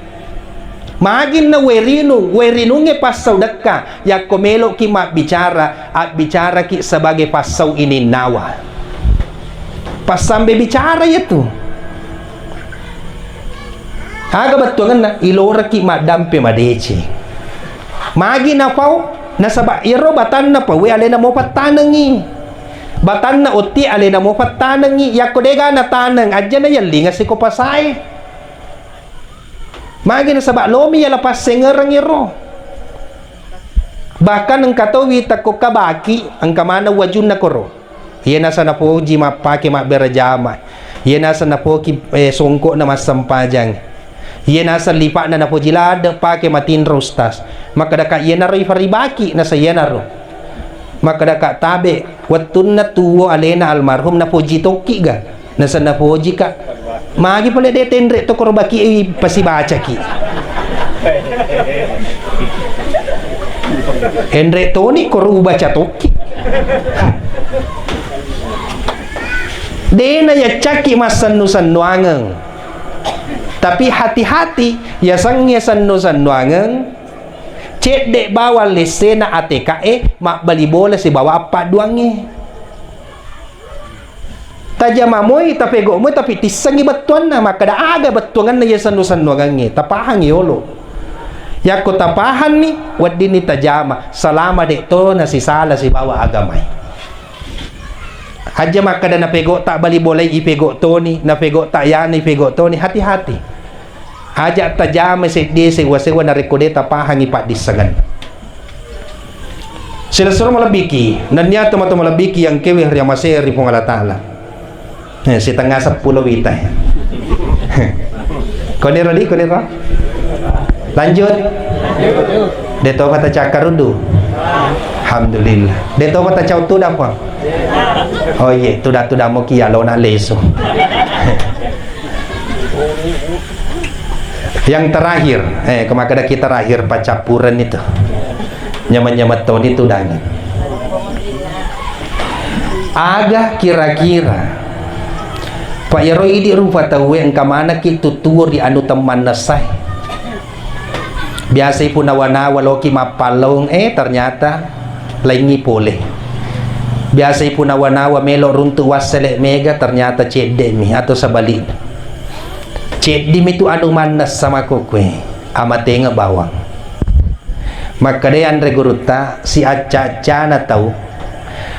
Maginna werinung, werinungnge passau dekka. Yakko meloki mabbicara, abbicaraki sebagai passau ininnawa. Passambe bicara iyatu. Aga bettuangenna, iloraki maddampe madeceng. Magi napau, nasaba iyaro batanna paue alena mo pattanengi. Batanna otti alena mo pattanengi. Yakko dega nataneng, ajana yellinga siko pasae. Magi nasaba lomi yala passengereng iro. Bahkan engka to witakko kabaki, engka maneng wajunna koro. Iye naseng napoji mappake mabbere jama. Iye naseng napoki, eh, songkokna massempajang. Iye naseng lipakna napoji ladde pake matinro, Ustaz. Makkedaka iyanaro ifaribaki, naseng iyanaro. Makkedaka tabe, wettunna tuwo alena almarhum napoji tokki ga? Naseng napojika. Magi pole de tenre to koro baki pasibacaki. Enre toni koro ubaca tokki. Dena yaccaki massennu-sennuangeng. Tapi hati-hati, yasengnge sennu-sennuangeng, cedde bawang lessena A T K e mabbali bola sibawa appadduangnge. Tajama moi, tapego moi, tapi tissengi bettuanna, makkeda aga bettuangenna iya sennu-sennuangengnge, tapahangi yolo. Yakko tapahanni, weddinni tajama, salama de to nasisala sibawa agamae. Aja makkeda napego ta bali bolai ipego toni, napego ta yani ipego toni, hati-hati. Aja tajama seddi sewa-sewa narekko de tapahangi paddissengenna. Silessureng malebbiki, nennia tomatoa malebbiki yang kewe ri amase ri Puang Allah Ta'ala. Eh, sitengnga seppulo wita. Koniro di, koniro. Lanjut. De topa tacakkaruddu. Alhamdulillah. De topa tacau tudang, Puang. Oh iye, tudang-tudang mo kia lona lesu. Yang terakhir, eh, kemakedaki terakhir, paccappuren itu. Nyameng-nyameng toni tudang. Aga kira-kira, Pak, iyaro idi rupa tauwe engka manekki tuttuo ri anu temmannessae. Biasai punawa-nawa loki mappallong, eh, ternyata laingngi pole. Biasai punawa-nawa melo runtu wassele mega, ternyata ceddemi atau sebaliknya. Ceddimi tu anu mannessa makkukue, amatenge bawang. Makkedai anre gurutta, siacca-accana tau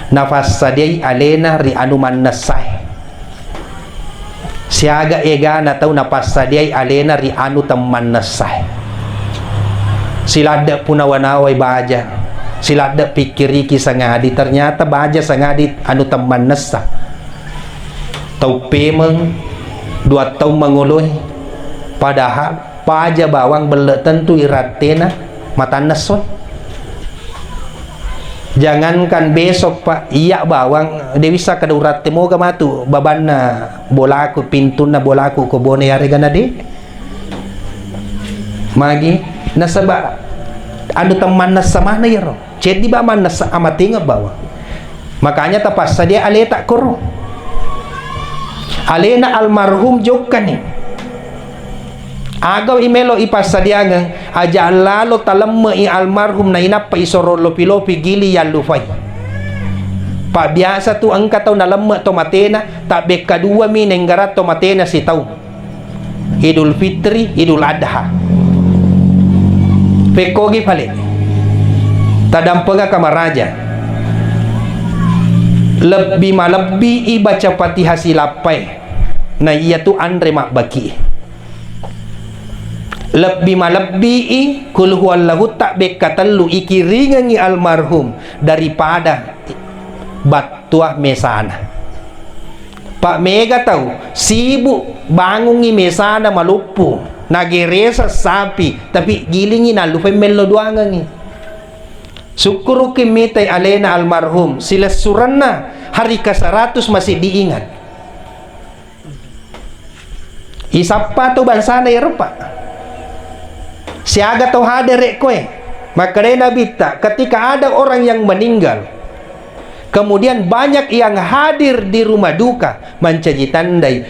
nafassadiai alena ri anu mannessae. Siaga egana tau napassadiai alena ri anu temmannessae. Siladde punawa-nawai baja, siladde pikkiriki sangadi, ternyata baja sangadi anu temmannessa. Tau pemeng, dua taung mangoloi, padahal paja bawang belle tentu irattena matannessoi. Jangankan besok, Pak, iya bawang de wissa kada uratte moga matu babanna bolaku, pintunna bolaku ko Bone yarega na de. Magi nasaba anu temmannessa mana iyaro. Ceddi ba mannessa amatenge bawang. Makanya tapassadia aleta koro. Alena almarhum jokkani. Aga imelo ipassadiangeng, aja lalo talemme i almarhum nainappa isoro lopi-lopi gili yallufai. Pak, biasa tu engka tau nalemme tomatena, tabbekka dua mi nenggarang tomatena sitaung. Idul Fitri, Idul Adha. Pekkogi pale. Tadampengaka maraja. Lebbi malebbii baca Fatihah silappae, na iyatu anre mabbaki. Lebbi malebbii Qul huwallahutta bekka tellu ikiringengngi almarhum daripada battua mesana. Pa mega tau sibuk bangungngi mesana maloppo, nageresa sapi, tapi gilingngi nallupai mello doangengngi. Sukkuruki mitai alena almarhum, silessurenna hari ke seratus masih diingat. Isappa to bangsana iyaro, Pak. Siaga tau hadere koe. Makkedai Nabitta, ketika ada orang yang meninggal, kemudian banyak yang hadir di rumah duka, mancaji tandai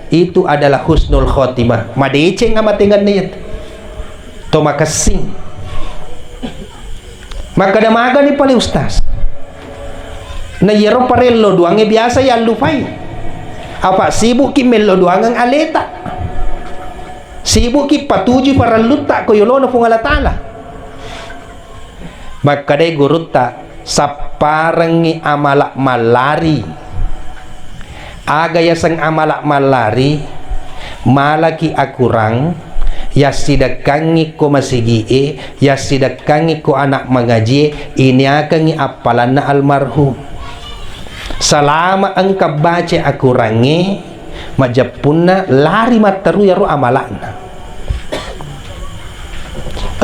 itu adalah husnul khotimah. Madeceng amatengenna iyatu. To makessing. Makkeda magani pale Ustaz. Na iyaro parello doangnge biasa yallupai. Apa sibukki mello doangeng aleta. Sibukki patujui parellutta ko yolona Puang Allah Ta'ala. Makkedai gurutta, sapparengngi amala mallari. Aga yaseng amala mallari? Malaki akurang, yassidekkangngi ko masigi'e, yassidekkangngi ko anak mangajie, iniakengngi appalanna almarhum. Selama engka baca akurangnge, majeppunna lari matteru iyaro amala'na.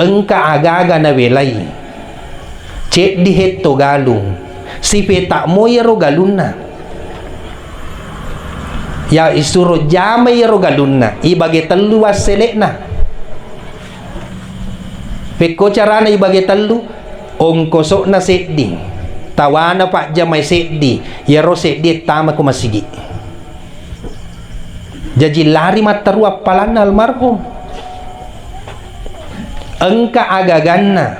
Engka aga-aga nawelai, ceddi hetto galung, sipeta moi iyaro galunna. Ya isuro jamai iyaro galunna, ibage tellu wassele'na. Pekko carana ibage tellu, ongkoso'na seddi, tawana pajjamai seddi, iyaro seddi ettama ko masigi. Jaji lari matteru appalanna almarhum. Engka agaganna,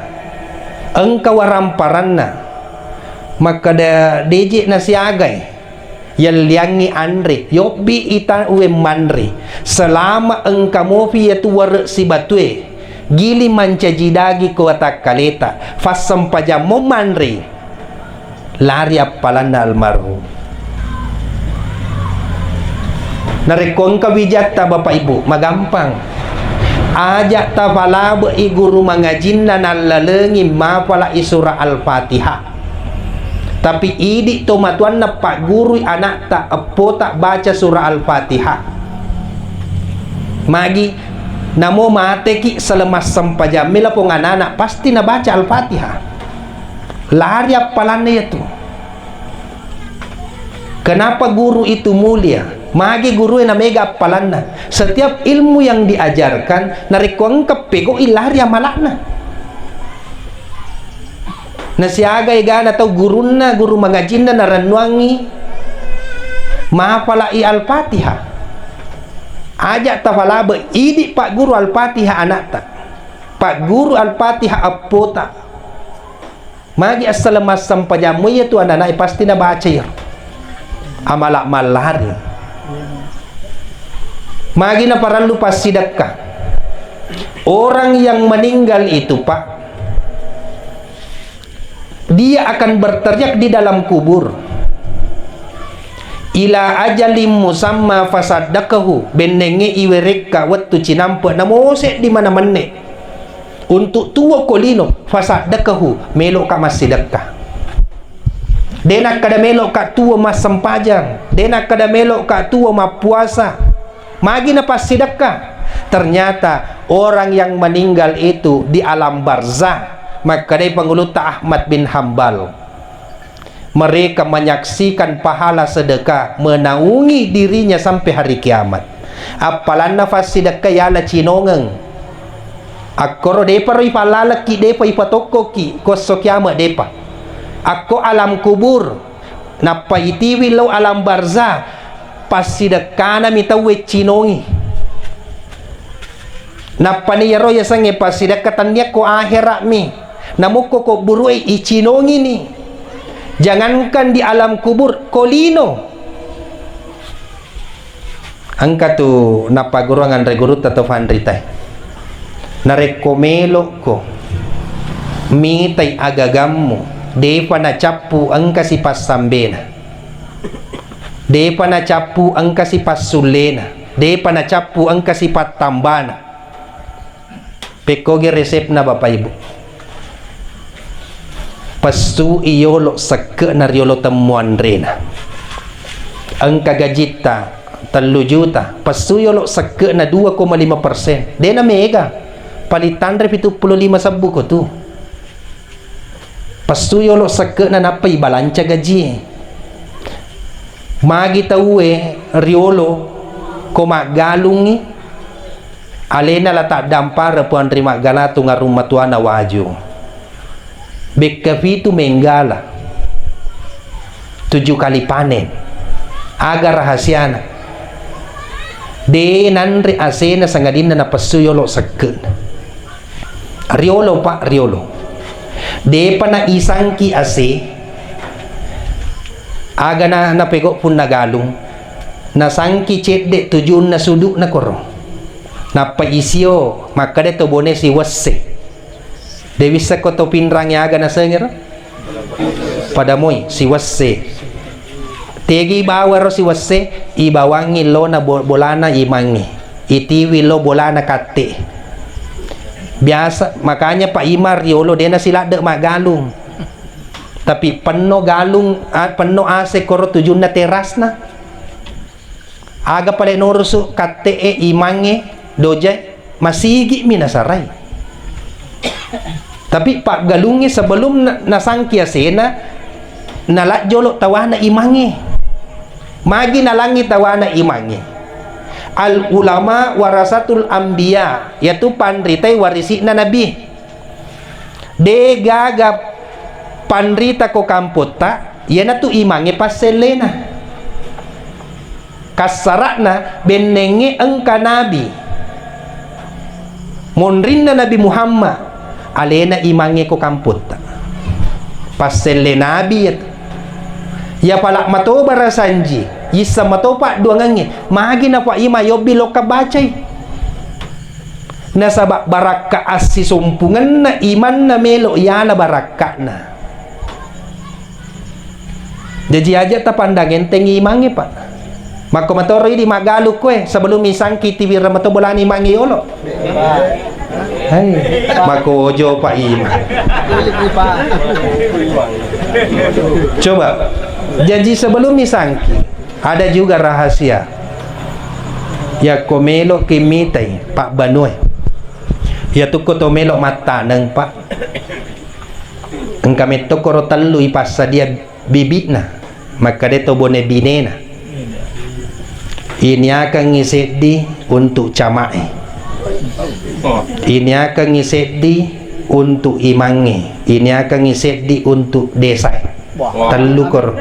engka waramparanna. Makkeda deje nasiagai, yelliangngi anre, yobbi ita uweng manre. Selama engka mofi yatu ware sibatue, gili mancaji dagi ko watakkaleta, fassempajammo manre. Lari appalanna almarhum. Narekko engka wijatta Bapak Ibu, magampang. Aja tafalabe'i guru mangajinna nallalengi mafala'i surah Al-Fatihah. Tapi idi to matuanna paggurui anakta, eppota baca surah Al-Fatihah. Magi namo mateki selama sempajammi lapong anak-anak pasti nabaca Al-Fatihah. Lari appalanna iyatu. Kenapa guru itu mulia? Magi gurue namega appalanna. Setiap ilmu yang diajarkan, narekko engka pegau'i lari amala'na. Nasiaga egana tau gurunna, guru mangajinna narennuangngi mafala'i Al-Fatihah. Aja tafalabe, idi pagguru Al-Fatihah anakta. Pagguru Al-Fatihah eppota. Magi assaleng massempajammu iyatu ananae pasti nabaca iyaro. Amala mallari. Magi naparellu passidekka. Orang yang meninggal itu, Pak, dia akan berteriak di dalam kubur. Ila ajalin musamma fasaddaqahu, bennengnge iwerekka wettu cinampe namo seddi mana menne. Untuk tuo ko lino, fasaddaqahu, meloka massidekka. De nakkeda meloka tuo massempajang, de nakkeda meloka tuo mappuasa. Magi napassidekka? Ternyata orang yang meninggal itu di alam barzah, makkedai pangulutta Ahmad bin Hambal. Mereka menyaksikan pahala sedekah menaungi dirinya sampai hari kiamat. Appalanna fassidekka yala cinongeng. Akkoro depa ro ipallalekki, depa ipatokkoki, ko esso kiamat depa. Akko alam kubur, nappa itiwi lao alam barzah, passidekkanami tauwe cinongi. Nappani iyaro yasengnge passidekka tennia ko akhera'mi. Namukko ko buru'e icinongini. Jangankan di alam kubur, ko lino. Engka tu nappaguruang anre gurutta to fanritae. Narekko melokko mitai agagammu, depa nacappu engka sipassambena. Depa nacappu engka sipassullena, depa nacappu engka sipattambana. Pekkogi resepna, Bapak Ibu. Pessui yolo sekke'na riolo temmuanrena. Engka gajitta tellu juta, pessui yolo sekke'na dua koma lima persen. Dena mega, paling tanre pitu pulo lima sebbu ko tu. Pessui yolo sekke'na nappa ibalanca gajie. Magi tauwe riolo ko maggalungngi, alena la taddampareng Puang ri Maggalatung arung matuana waju. Bekka pitu menggala, tuju kali panen. Aga rahasiana? De nanre asena sangadinna napessui yolo sekke'na. Riolo, Pak, riolo. Depa naisangki ase, aga na, napego punna galung, nasangki cedde tujunna sudu'na koro. Nappa isio, makkeda to Bone, siwesse. De wisseko to Pinrangnge aga nasengero? Pada moi, siwesse. Tegi bawaro siwesse, ibawangngi lona bo-, bolana imangnge. Itiwi lo bolana katte. Biasa, makanya Pak Imam riolo dena siladde maggalung. Tapi penno galung, a-, penno ase koro tujunna terasna. Aga pale norusu katte'e imangnge dojae, masigi'mi nasarai. Tapi paggalungnge sebelum na-, nasangki asena, nalajjolo tawana imangnge. Magi nalangngi tawana imangnge? Al ulama warasatul anbiya, yaitu panritai warisi'na nabi. De gaga panrita ko kampotta, iyanatu imangnge passellena. Kassara'na bennengnge engka nabi. Monrinna Nabi Muhammad, alena imangnge ko kampotta. Passelle nabi iyatu. Iya pala matoba rasanji, yisseng mato padduangengnge, magi nafa ima yobbi lokka bacai. Nasaba barakka assisumpungenna imanna melo iyana barakka'na. Jaji aja tapandang enteng imangnge, Pak. Makko matoro idi maggalung koe, sebelum isangki tiwireng mato bolana imangnge yolo. Hai, makko ojo, Pak, ima. Coba, jaji sebelum isangki, ada juga rahasia. Yakko meloki mitai pabbanue. Yatukko to melo mattaneng, Pak. Engka metto koro tellu ipassadia bibi'na, makkeda to Bone binena. Iniakengngi seddi untuk camae. Iniakengngi seddi untuk imangnge. Iniakengngi seddi untuk desa. Tellu koro.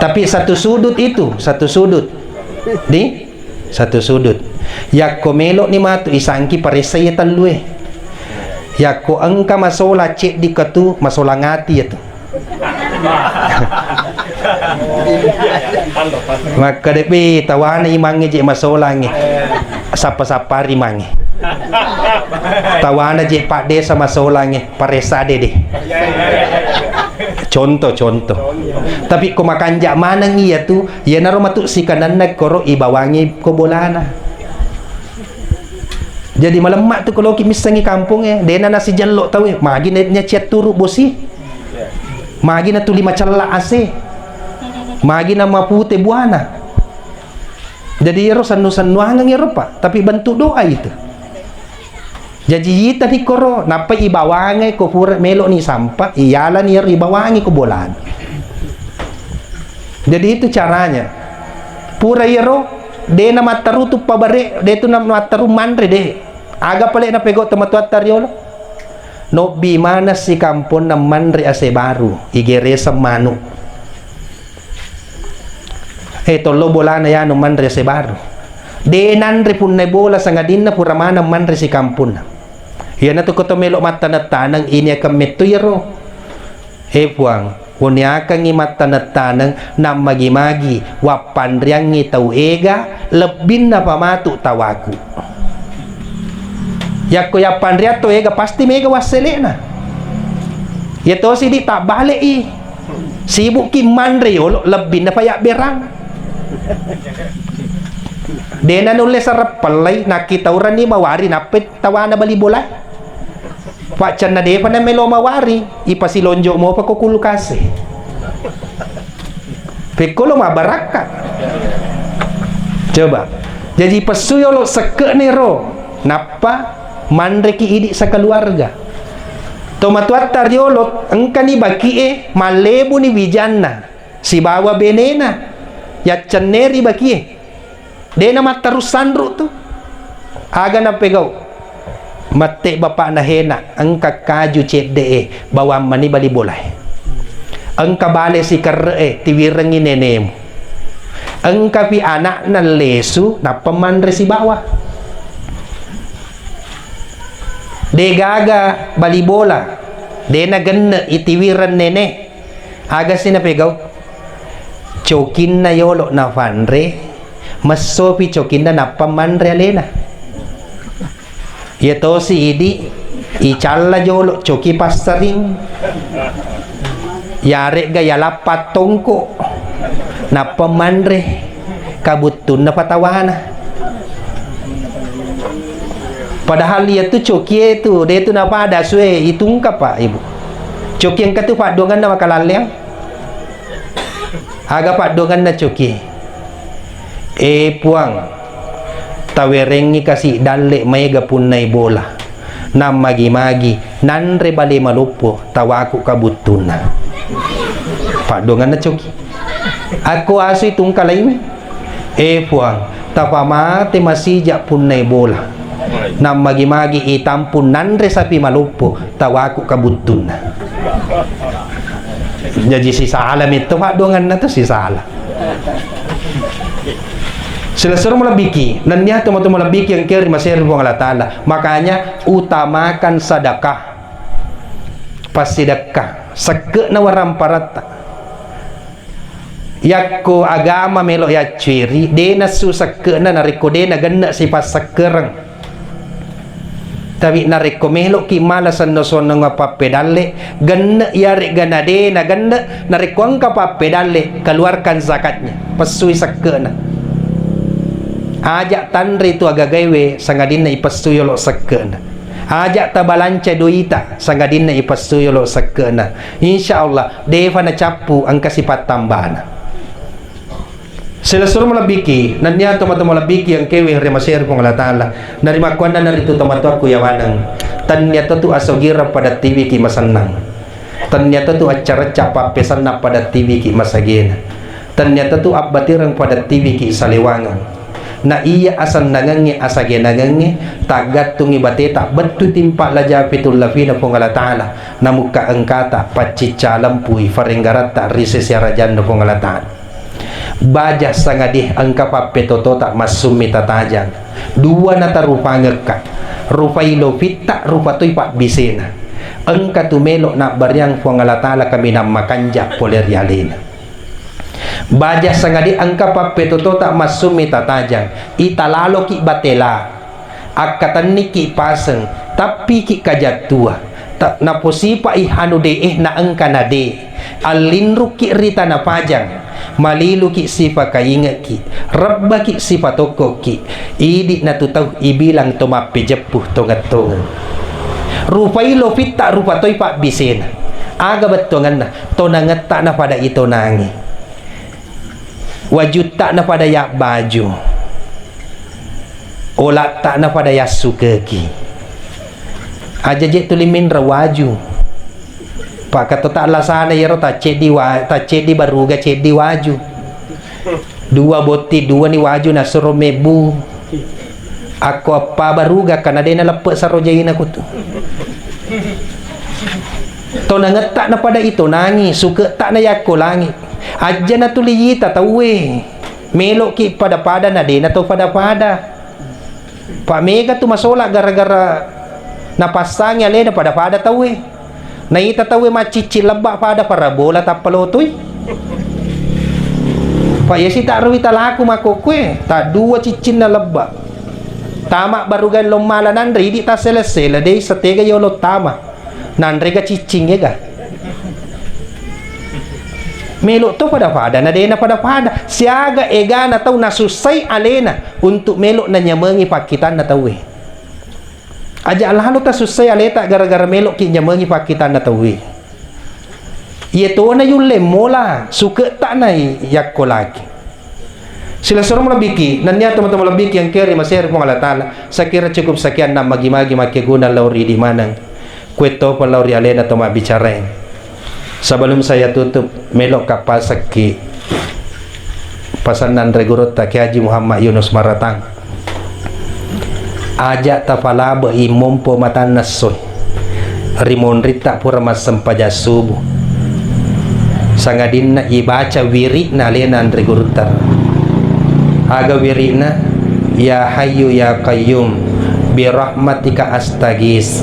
Tapi satu sudut itu, satu sudut. Di satu sudut. Yakko melo'ni matu isangki paressa iya tellue. Yakko engka masola ceddi katu, masolang ati iyatu. Makkeda, "Be, tawana imangnge je masolangnge. Sappa-sappari mange. Tawana je Pak Desa masolangnge, paressa dede." Contoh, contoh. Tapi ko makanja maneng iyatu, iyanaro matu sikananna koro ibawangi ko bolana. Jadi malemma tu ko loki missengi kampongnge, dena nasijello tauwe, magi na-, naciatturu bosi. Magi natuli macella ase. Magi namapute buana. Jadi ero sennu-sennuangeng ero, Pak, tapi bentuk doa itu. Jaji itani koro, nappa ibawange ko pura meloni sampa, iyalani ero ibawange ko bolana. Jadi itu caranya. Pura iyaro, de na matteru tuppa bare, de tu na matteru manre de. Aga pale napego tomatoatta riolo? Nobbi maneng sikamponna manre ase baru, igereseng manu. Eh, tollo bolana yanu manre ase baru. De nanre punna bola sangadinna pura maneng manre sikamponna. Iyanatu ko to melo mattaneng-taneng, iniakeng metto iyaro. Eh, Puang, uniakengngi mattaneng-taneng, nammagi-magi wappanriangngi tau ega, lebbinna pa matu tawaku. Yakko yappanriang tau ega, pasti mega wassele'na. Iya tosi di tabbale'i. Sibukki manre yolo, lebbinna pa yabberang. Dena nulle sareppellai, nakkitaurenni mawari nappai tawana bali bola. Paccanna depa namelo mawari, ipasilonjo mopa ko kulkas e. Pekko lo mabbarakka. Coba. Jaji pessu yolo sekke'ne ro. Nappa manreki idi sakaluarga. Tomatuatta riolo engkani baki'e, mallebuni wijanna sibawa benena. Yaccenneri baki'e. Dena mattarus sanru tu. Aga napegau? Mette bapakna Hena, engka kaju cedde'e, bawang mani bali bolae. Engka bale sikerre'e, tiwirengngi nenemu. Engkapi anakna lesu, nappa manre sibawa. Degaga bali bola, dena genne itiwireng nene. Aga si napegau? Cokinna yolo nafanre, messopi cokinna nappa manre alena. Iya tosi idi, icalla jolo coki passaring. Yaregga yalappa tongko, nappa manre kabuttunna patawana. Padahal iyatu cokie tu, de tu napada sue, itungka, Pak, Ibu. Coki engka tu padduanganna makalalleang. Aga padduanganna cokie? E Puang, tawerengngi kasi dalle maega punnai bola. Nammagi-magi, nanre bale maloppo, tawaku kabuttunna. Padduanganna coki. Akko asui tungka laingngi. E Puang, tapamate masija punnai bola. Nammagi-magi itampung nanre sapi maloppo, tawaku kabuttunna. Jaji sisala metto padduanganna tu sisala. Silessureng malebbiki, nennia tomatoa malebbiki engka ri maseri Puang Allah Ta'ala. Makanya utamakan sedekah. Passidekka, sekke'na waramparatta. Yakko agama melo yaccueri, de nassu sekke'na narekko de nagenne sipassekkereng. Tapi narekko meloki mala senno-sennonga pappedalle, genne yaregga nade nagenne, narekko engka pappedalle, keluarkan zakatnya, pessui sekke'na. Aja tanre tu agagaewe, sangadinna ipessui yolo sekke'na. Aja tabalanca doita, sangadinna ipessui yolo sekke'na. Insya Allah, defa nacappu engka sipattambana. Silessureng malebbiki, nennia tomatoa malebbiki engkewe ri maseri Puang Allah Ta'ala. Narimakkuannana ritu tomatoakku yawaneng. Tennia totu asogireng pada tiwiki masennang. Tennia totu acca-recca pappesenna pada tiwiki masagena. Tennia totu abbatireng pada tiwiki salewangeng. Na iya asennangengnge asagenangengnge, taggattungngi bateta bettu timpa laja fitullafina Puang Allah Ta'ala, namukka engkata paccicca lempui farenggaratta ri sese arajanna Puang Allah Ta'ala. Baja sangadih engka pappetotota massummi tatajang. Dua natarupangekka. Rupai lopitta, rupa toi pabbisena. Engka tu melo nabbariang Puang Allah Ta'ala kaminang makanja pole ri alena. Baja sangadih engka pappetotota massummi tatajang. Ita laloki batela. Akkatenniki paseng, tappiki kajattua, ta-, naposipai anu de'e naengka nade, allinrukki ri tana pajang, maliluki sipakaingekki, rebbaki sipatokkoki, idi natu tau ibilang to mappejeppu tongeng-tongeng. Rupai lopitta rupa toi pabbisena. Aga bettuangenna, tonangetta napada itonangi. Wajutta napada yabbaju. Olatta napada yassukeki. Aja je tuli minra waju. Pakatota lasana yero tacceddi wa-, tacceddi baruga ceddi waju. Dua botti, dua ni waju nasuro mebbu. Akko appa baruga kana de naleppe saro jaina kutu. Tonangetta napada itonangi, suketta nayakkolangi. Ajja natuli yita tauwe. Meloki pada-pada na de nato pada-pada. Pa mega tu masola gara-gara napassangi alena pada-pada tauwe. Naita tauwe macciccing lebba pada parabola tappa lotoi. Pa iya sitaruwi talaku makkokkoe, taddua ciccinna lebba. Tama baruga lommala nanre, idi tassele-sele, dei setega yolo tama. Nanrega ciccing ega. Melo to pada-pada, na dena pada-pada. Siaga egana tau nasussai alena untuk melo nanyamengi pakkitanna tauwe. Aja lalo tasussai aleta gara-gara meloki nyamengi pakkitanna tauwe. Iye tona yulle mola, suke'ta na yakko laki. Silessureng malebbiki, nennia tomatoa malebbiki engkae ri maseri Puang Allah Ta'ala, sakira cukup sekian na magi-magi makkeguna lao ri idi maneng. Kuettopa lao ri alena to mabbicarae. Sebelum saya tutup, melokka pasekki pasanna anre gurutta Kiai Haji Muhammad Yunus Maratang. Aja tapalabe'i mompo matanna essoe ri monritta pura massempajang subuh, sangadinna ibaca wiri'na alena anre gurutta. Aga wiri'na? Ya Hayyu Ya Qayyum, birahmatika astaghis,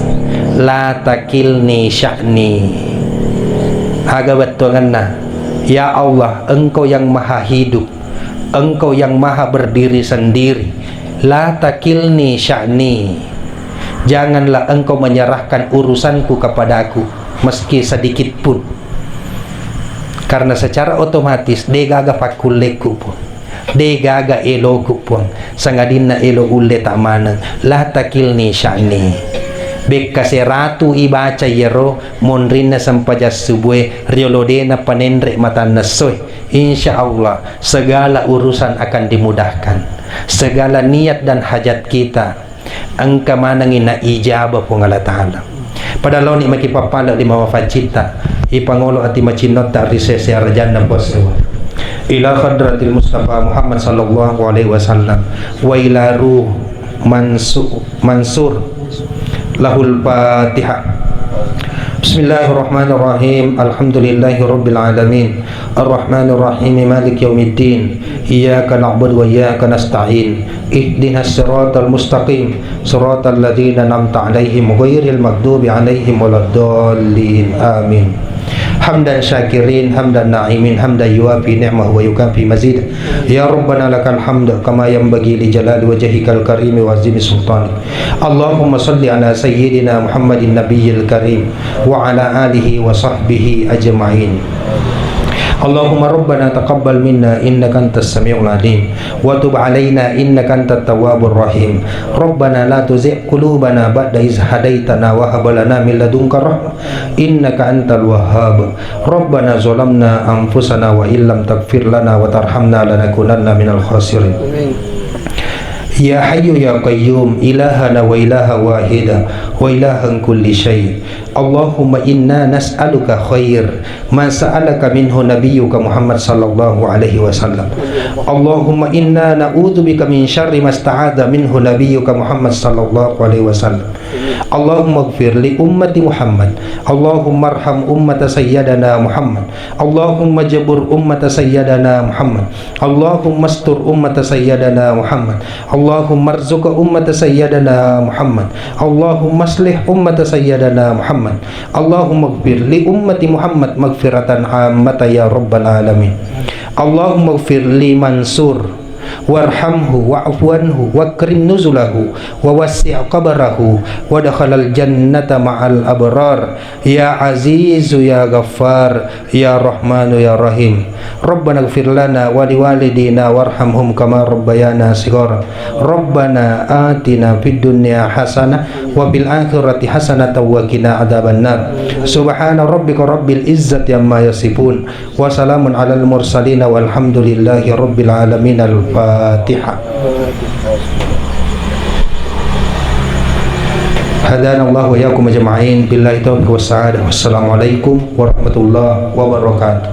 la takilni sya'ni. Aga bettuangenna? Ya Allah, Engkau yang maha hidup, Engkau yang maha berdiri sendiri. La takilni sya'ni. Janganlah Engkau menyerahkan urusanku kepadaku, meski sedikit pun. Karena secara otomatis, de gaga pakkullekku, Puang. De gaga eloku, Puang. Sangadinna elo ulle ta maneng. La takilni sya'ni. Bekka seratu ibaca iyaro monrinna sempajang subue riolo dena panenre matanna essoe. Insya Allah, segala urusan akan dimudahkan. Segala niat dan hajat kita engka manengngi na ijabah Puang Allah Ta'ala. Pada laoni maki pappala lima mafacitta, ipangolo ati macinnotta ri sese arajanna Puang Sewa. Ila hadratil Mustafa Muhammad sallallahu alaihi wasallam, wa ila ruh Mansu-, Mansur, lahul Fatihah. Bismillahirrahmanirrahim. Alhamdulillahi rabbil alamin. Arrahmanirrahim. Maliki yaumiddin. Iyyaka na'budu wa iyyaka nasta'in. Ihdinas siratal mustaqim. Siratal ladzina an'amta 'alaihim ghairil maghdubi 'alaihim waladdallin. Amin. Hamdan syakirin, hamdan na'imin, hamdan yuwafi ni'mahu wa yukafi mazid. Ya Rabbana lakal hamdu kama yanbaghi li jalali wajhikal karimi wa azimi sultanik. Allahumma salli ala sayyidina Muhammadin nabiyil karim wa ala alihi wa sahbihi ajma'in. Allahumma rabbana taqabbal minna innaka antas samiul alim wa tub alaina innaka antat tawwabur rahim. Rabbana la tuzigh qulubana ba'da idh hadaytana wa hab lana min ladunka rahmah innaka antal wahhab. Rabbana zalamna anfusana wa illam taghfir lana wa tarhamna lanakunanna minal khasirin. Amin. Ya Hayyu Ya Qayyum, ilahana wa ilaha wahida wa ilahan kulli syai. Allahumma inna nas'aluka khair ma sa'alaka minhu nabiyyuka Muhammad sallallahu alaihi wasallam. Allahumma inna na'udzubika min syarri masta'adza minhu nabiyyuka Muhammad sallallahu alaihi wasallam. Allahumma ighfir li ummati Muhammad. Allahumma arham ummata sayyidina Muhammad. Allahumma jabur ummata sayyidina Muhammad. Allahumma astur ummata sayyidina Muhammad. Allahumma arzuq ummata sayyidina Muhammad. Allahumma aslih ummata sayyidina Muhammad. Allahumma ighfir li ummati Muhammad maghfiratan ammata ya rabbal alamin. Allahumma ighfir li Mansur warhamhu wa'fu anhu wakrim nuzulahu wa wassi' qabrahu wa dakhalal jannata ma'al abrar. Ya Azizu Ya Ghaffar, Ya Rahmanu Ya Rahim. Rabbana ighfir lana wa liwalidina warhamhum kama rabbayana shighara. Rabbana atina fid dunya hasanah wa fil akhirati hasanatan wa qina adzabannar. Subhana rabbika rabbil izzati amma yasifun. Wa salamun alal mursalin walhamdulillahi rabbil alamin. Al-Fatihah. Hadanallahu wa iyyakum ajma'in. Billahi taufiq was sa'adah. Wassalamualaikum warahmatullahi wabarakatuh.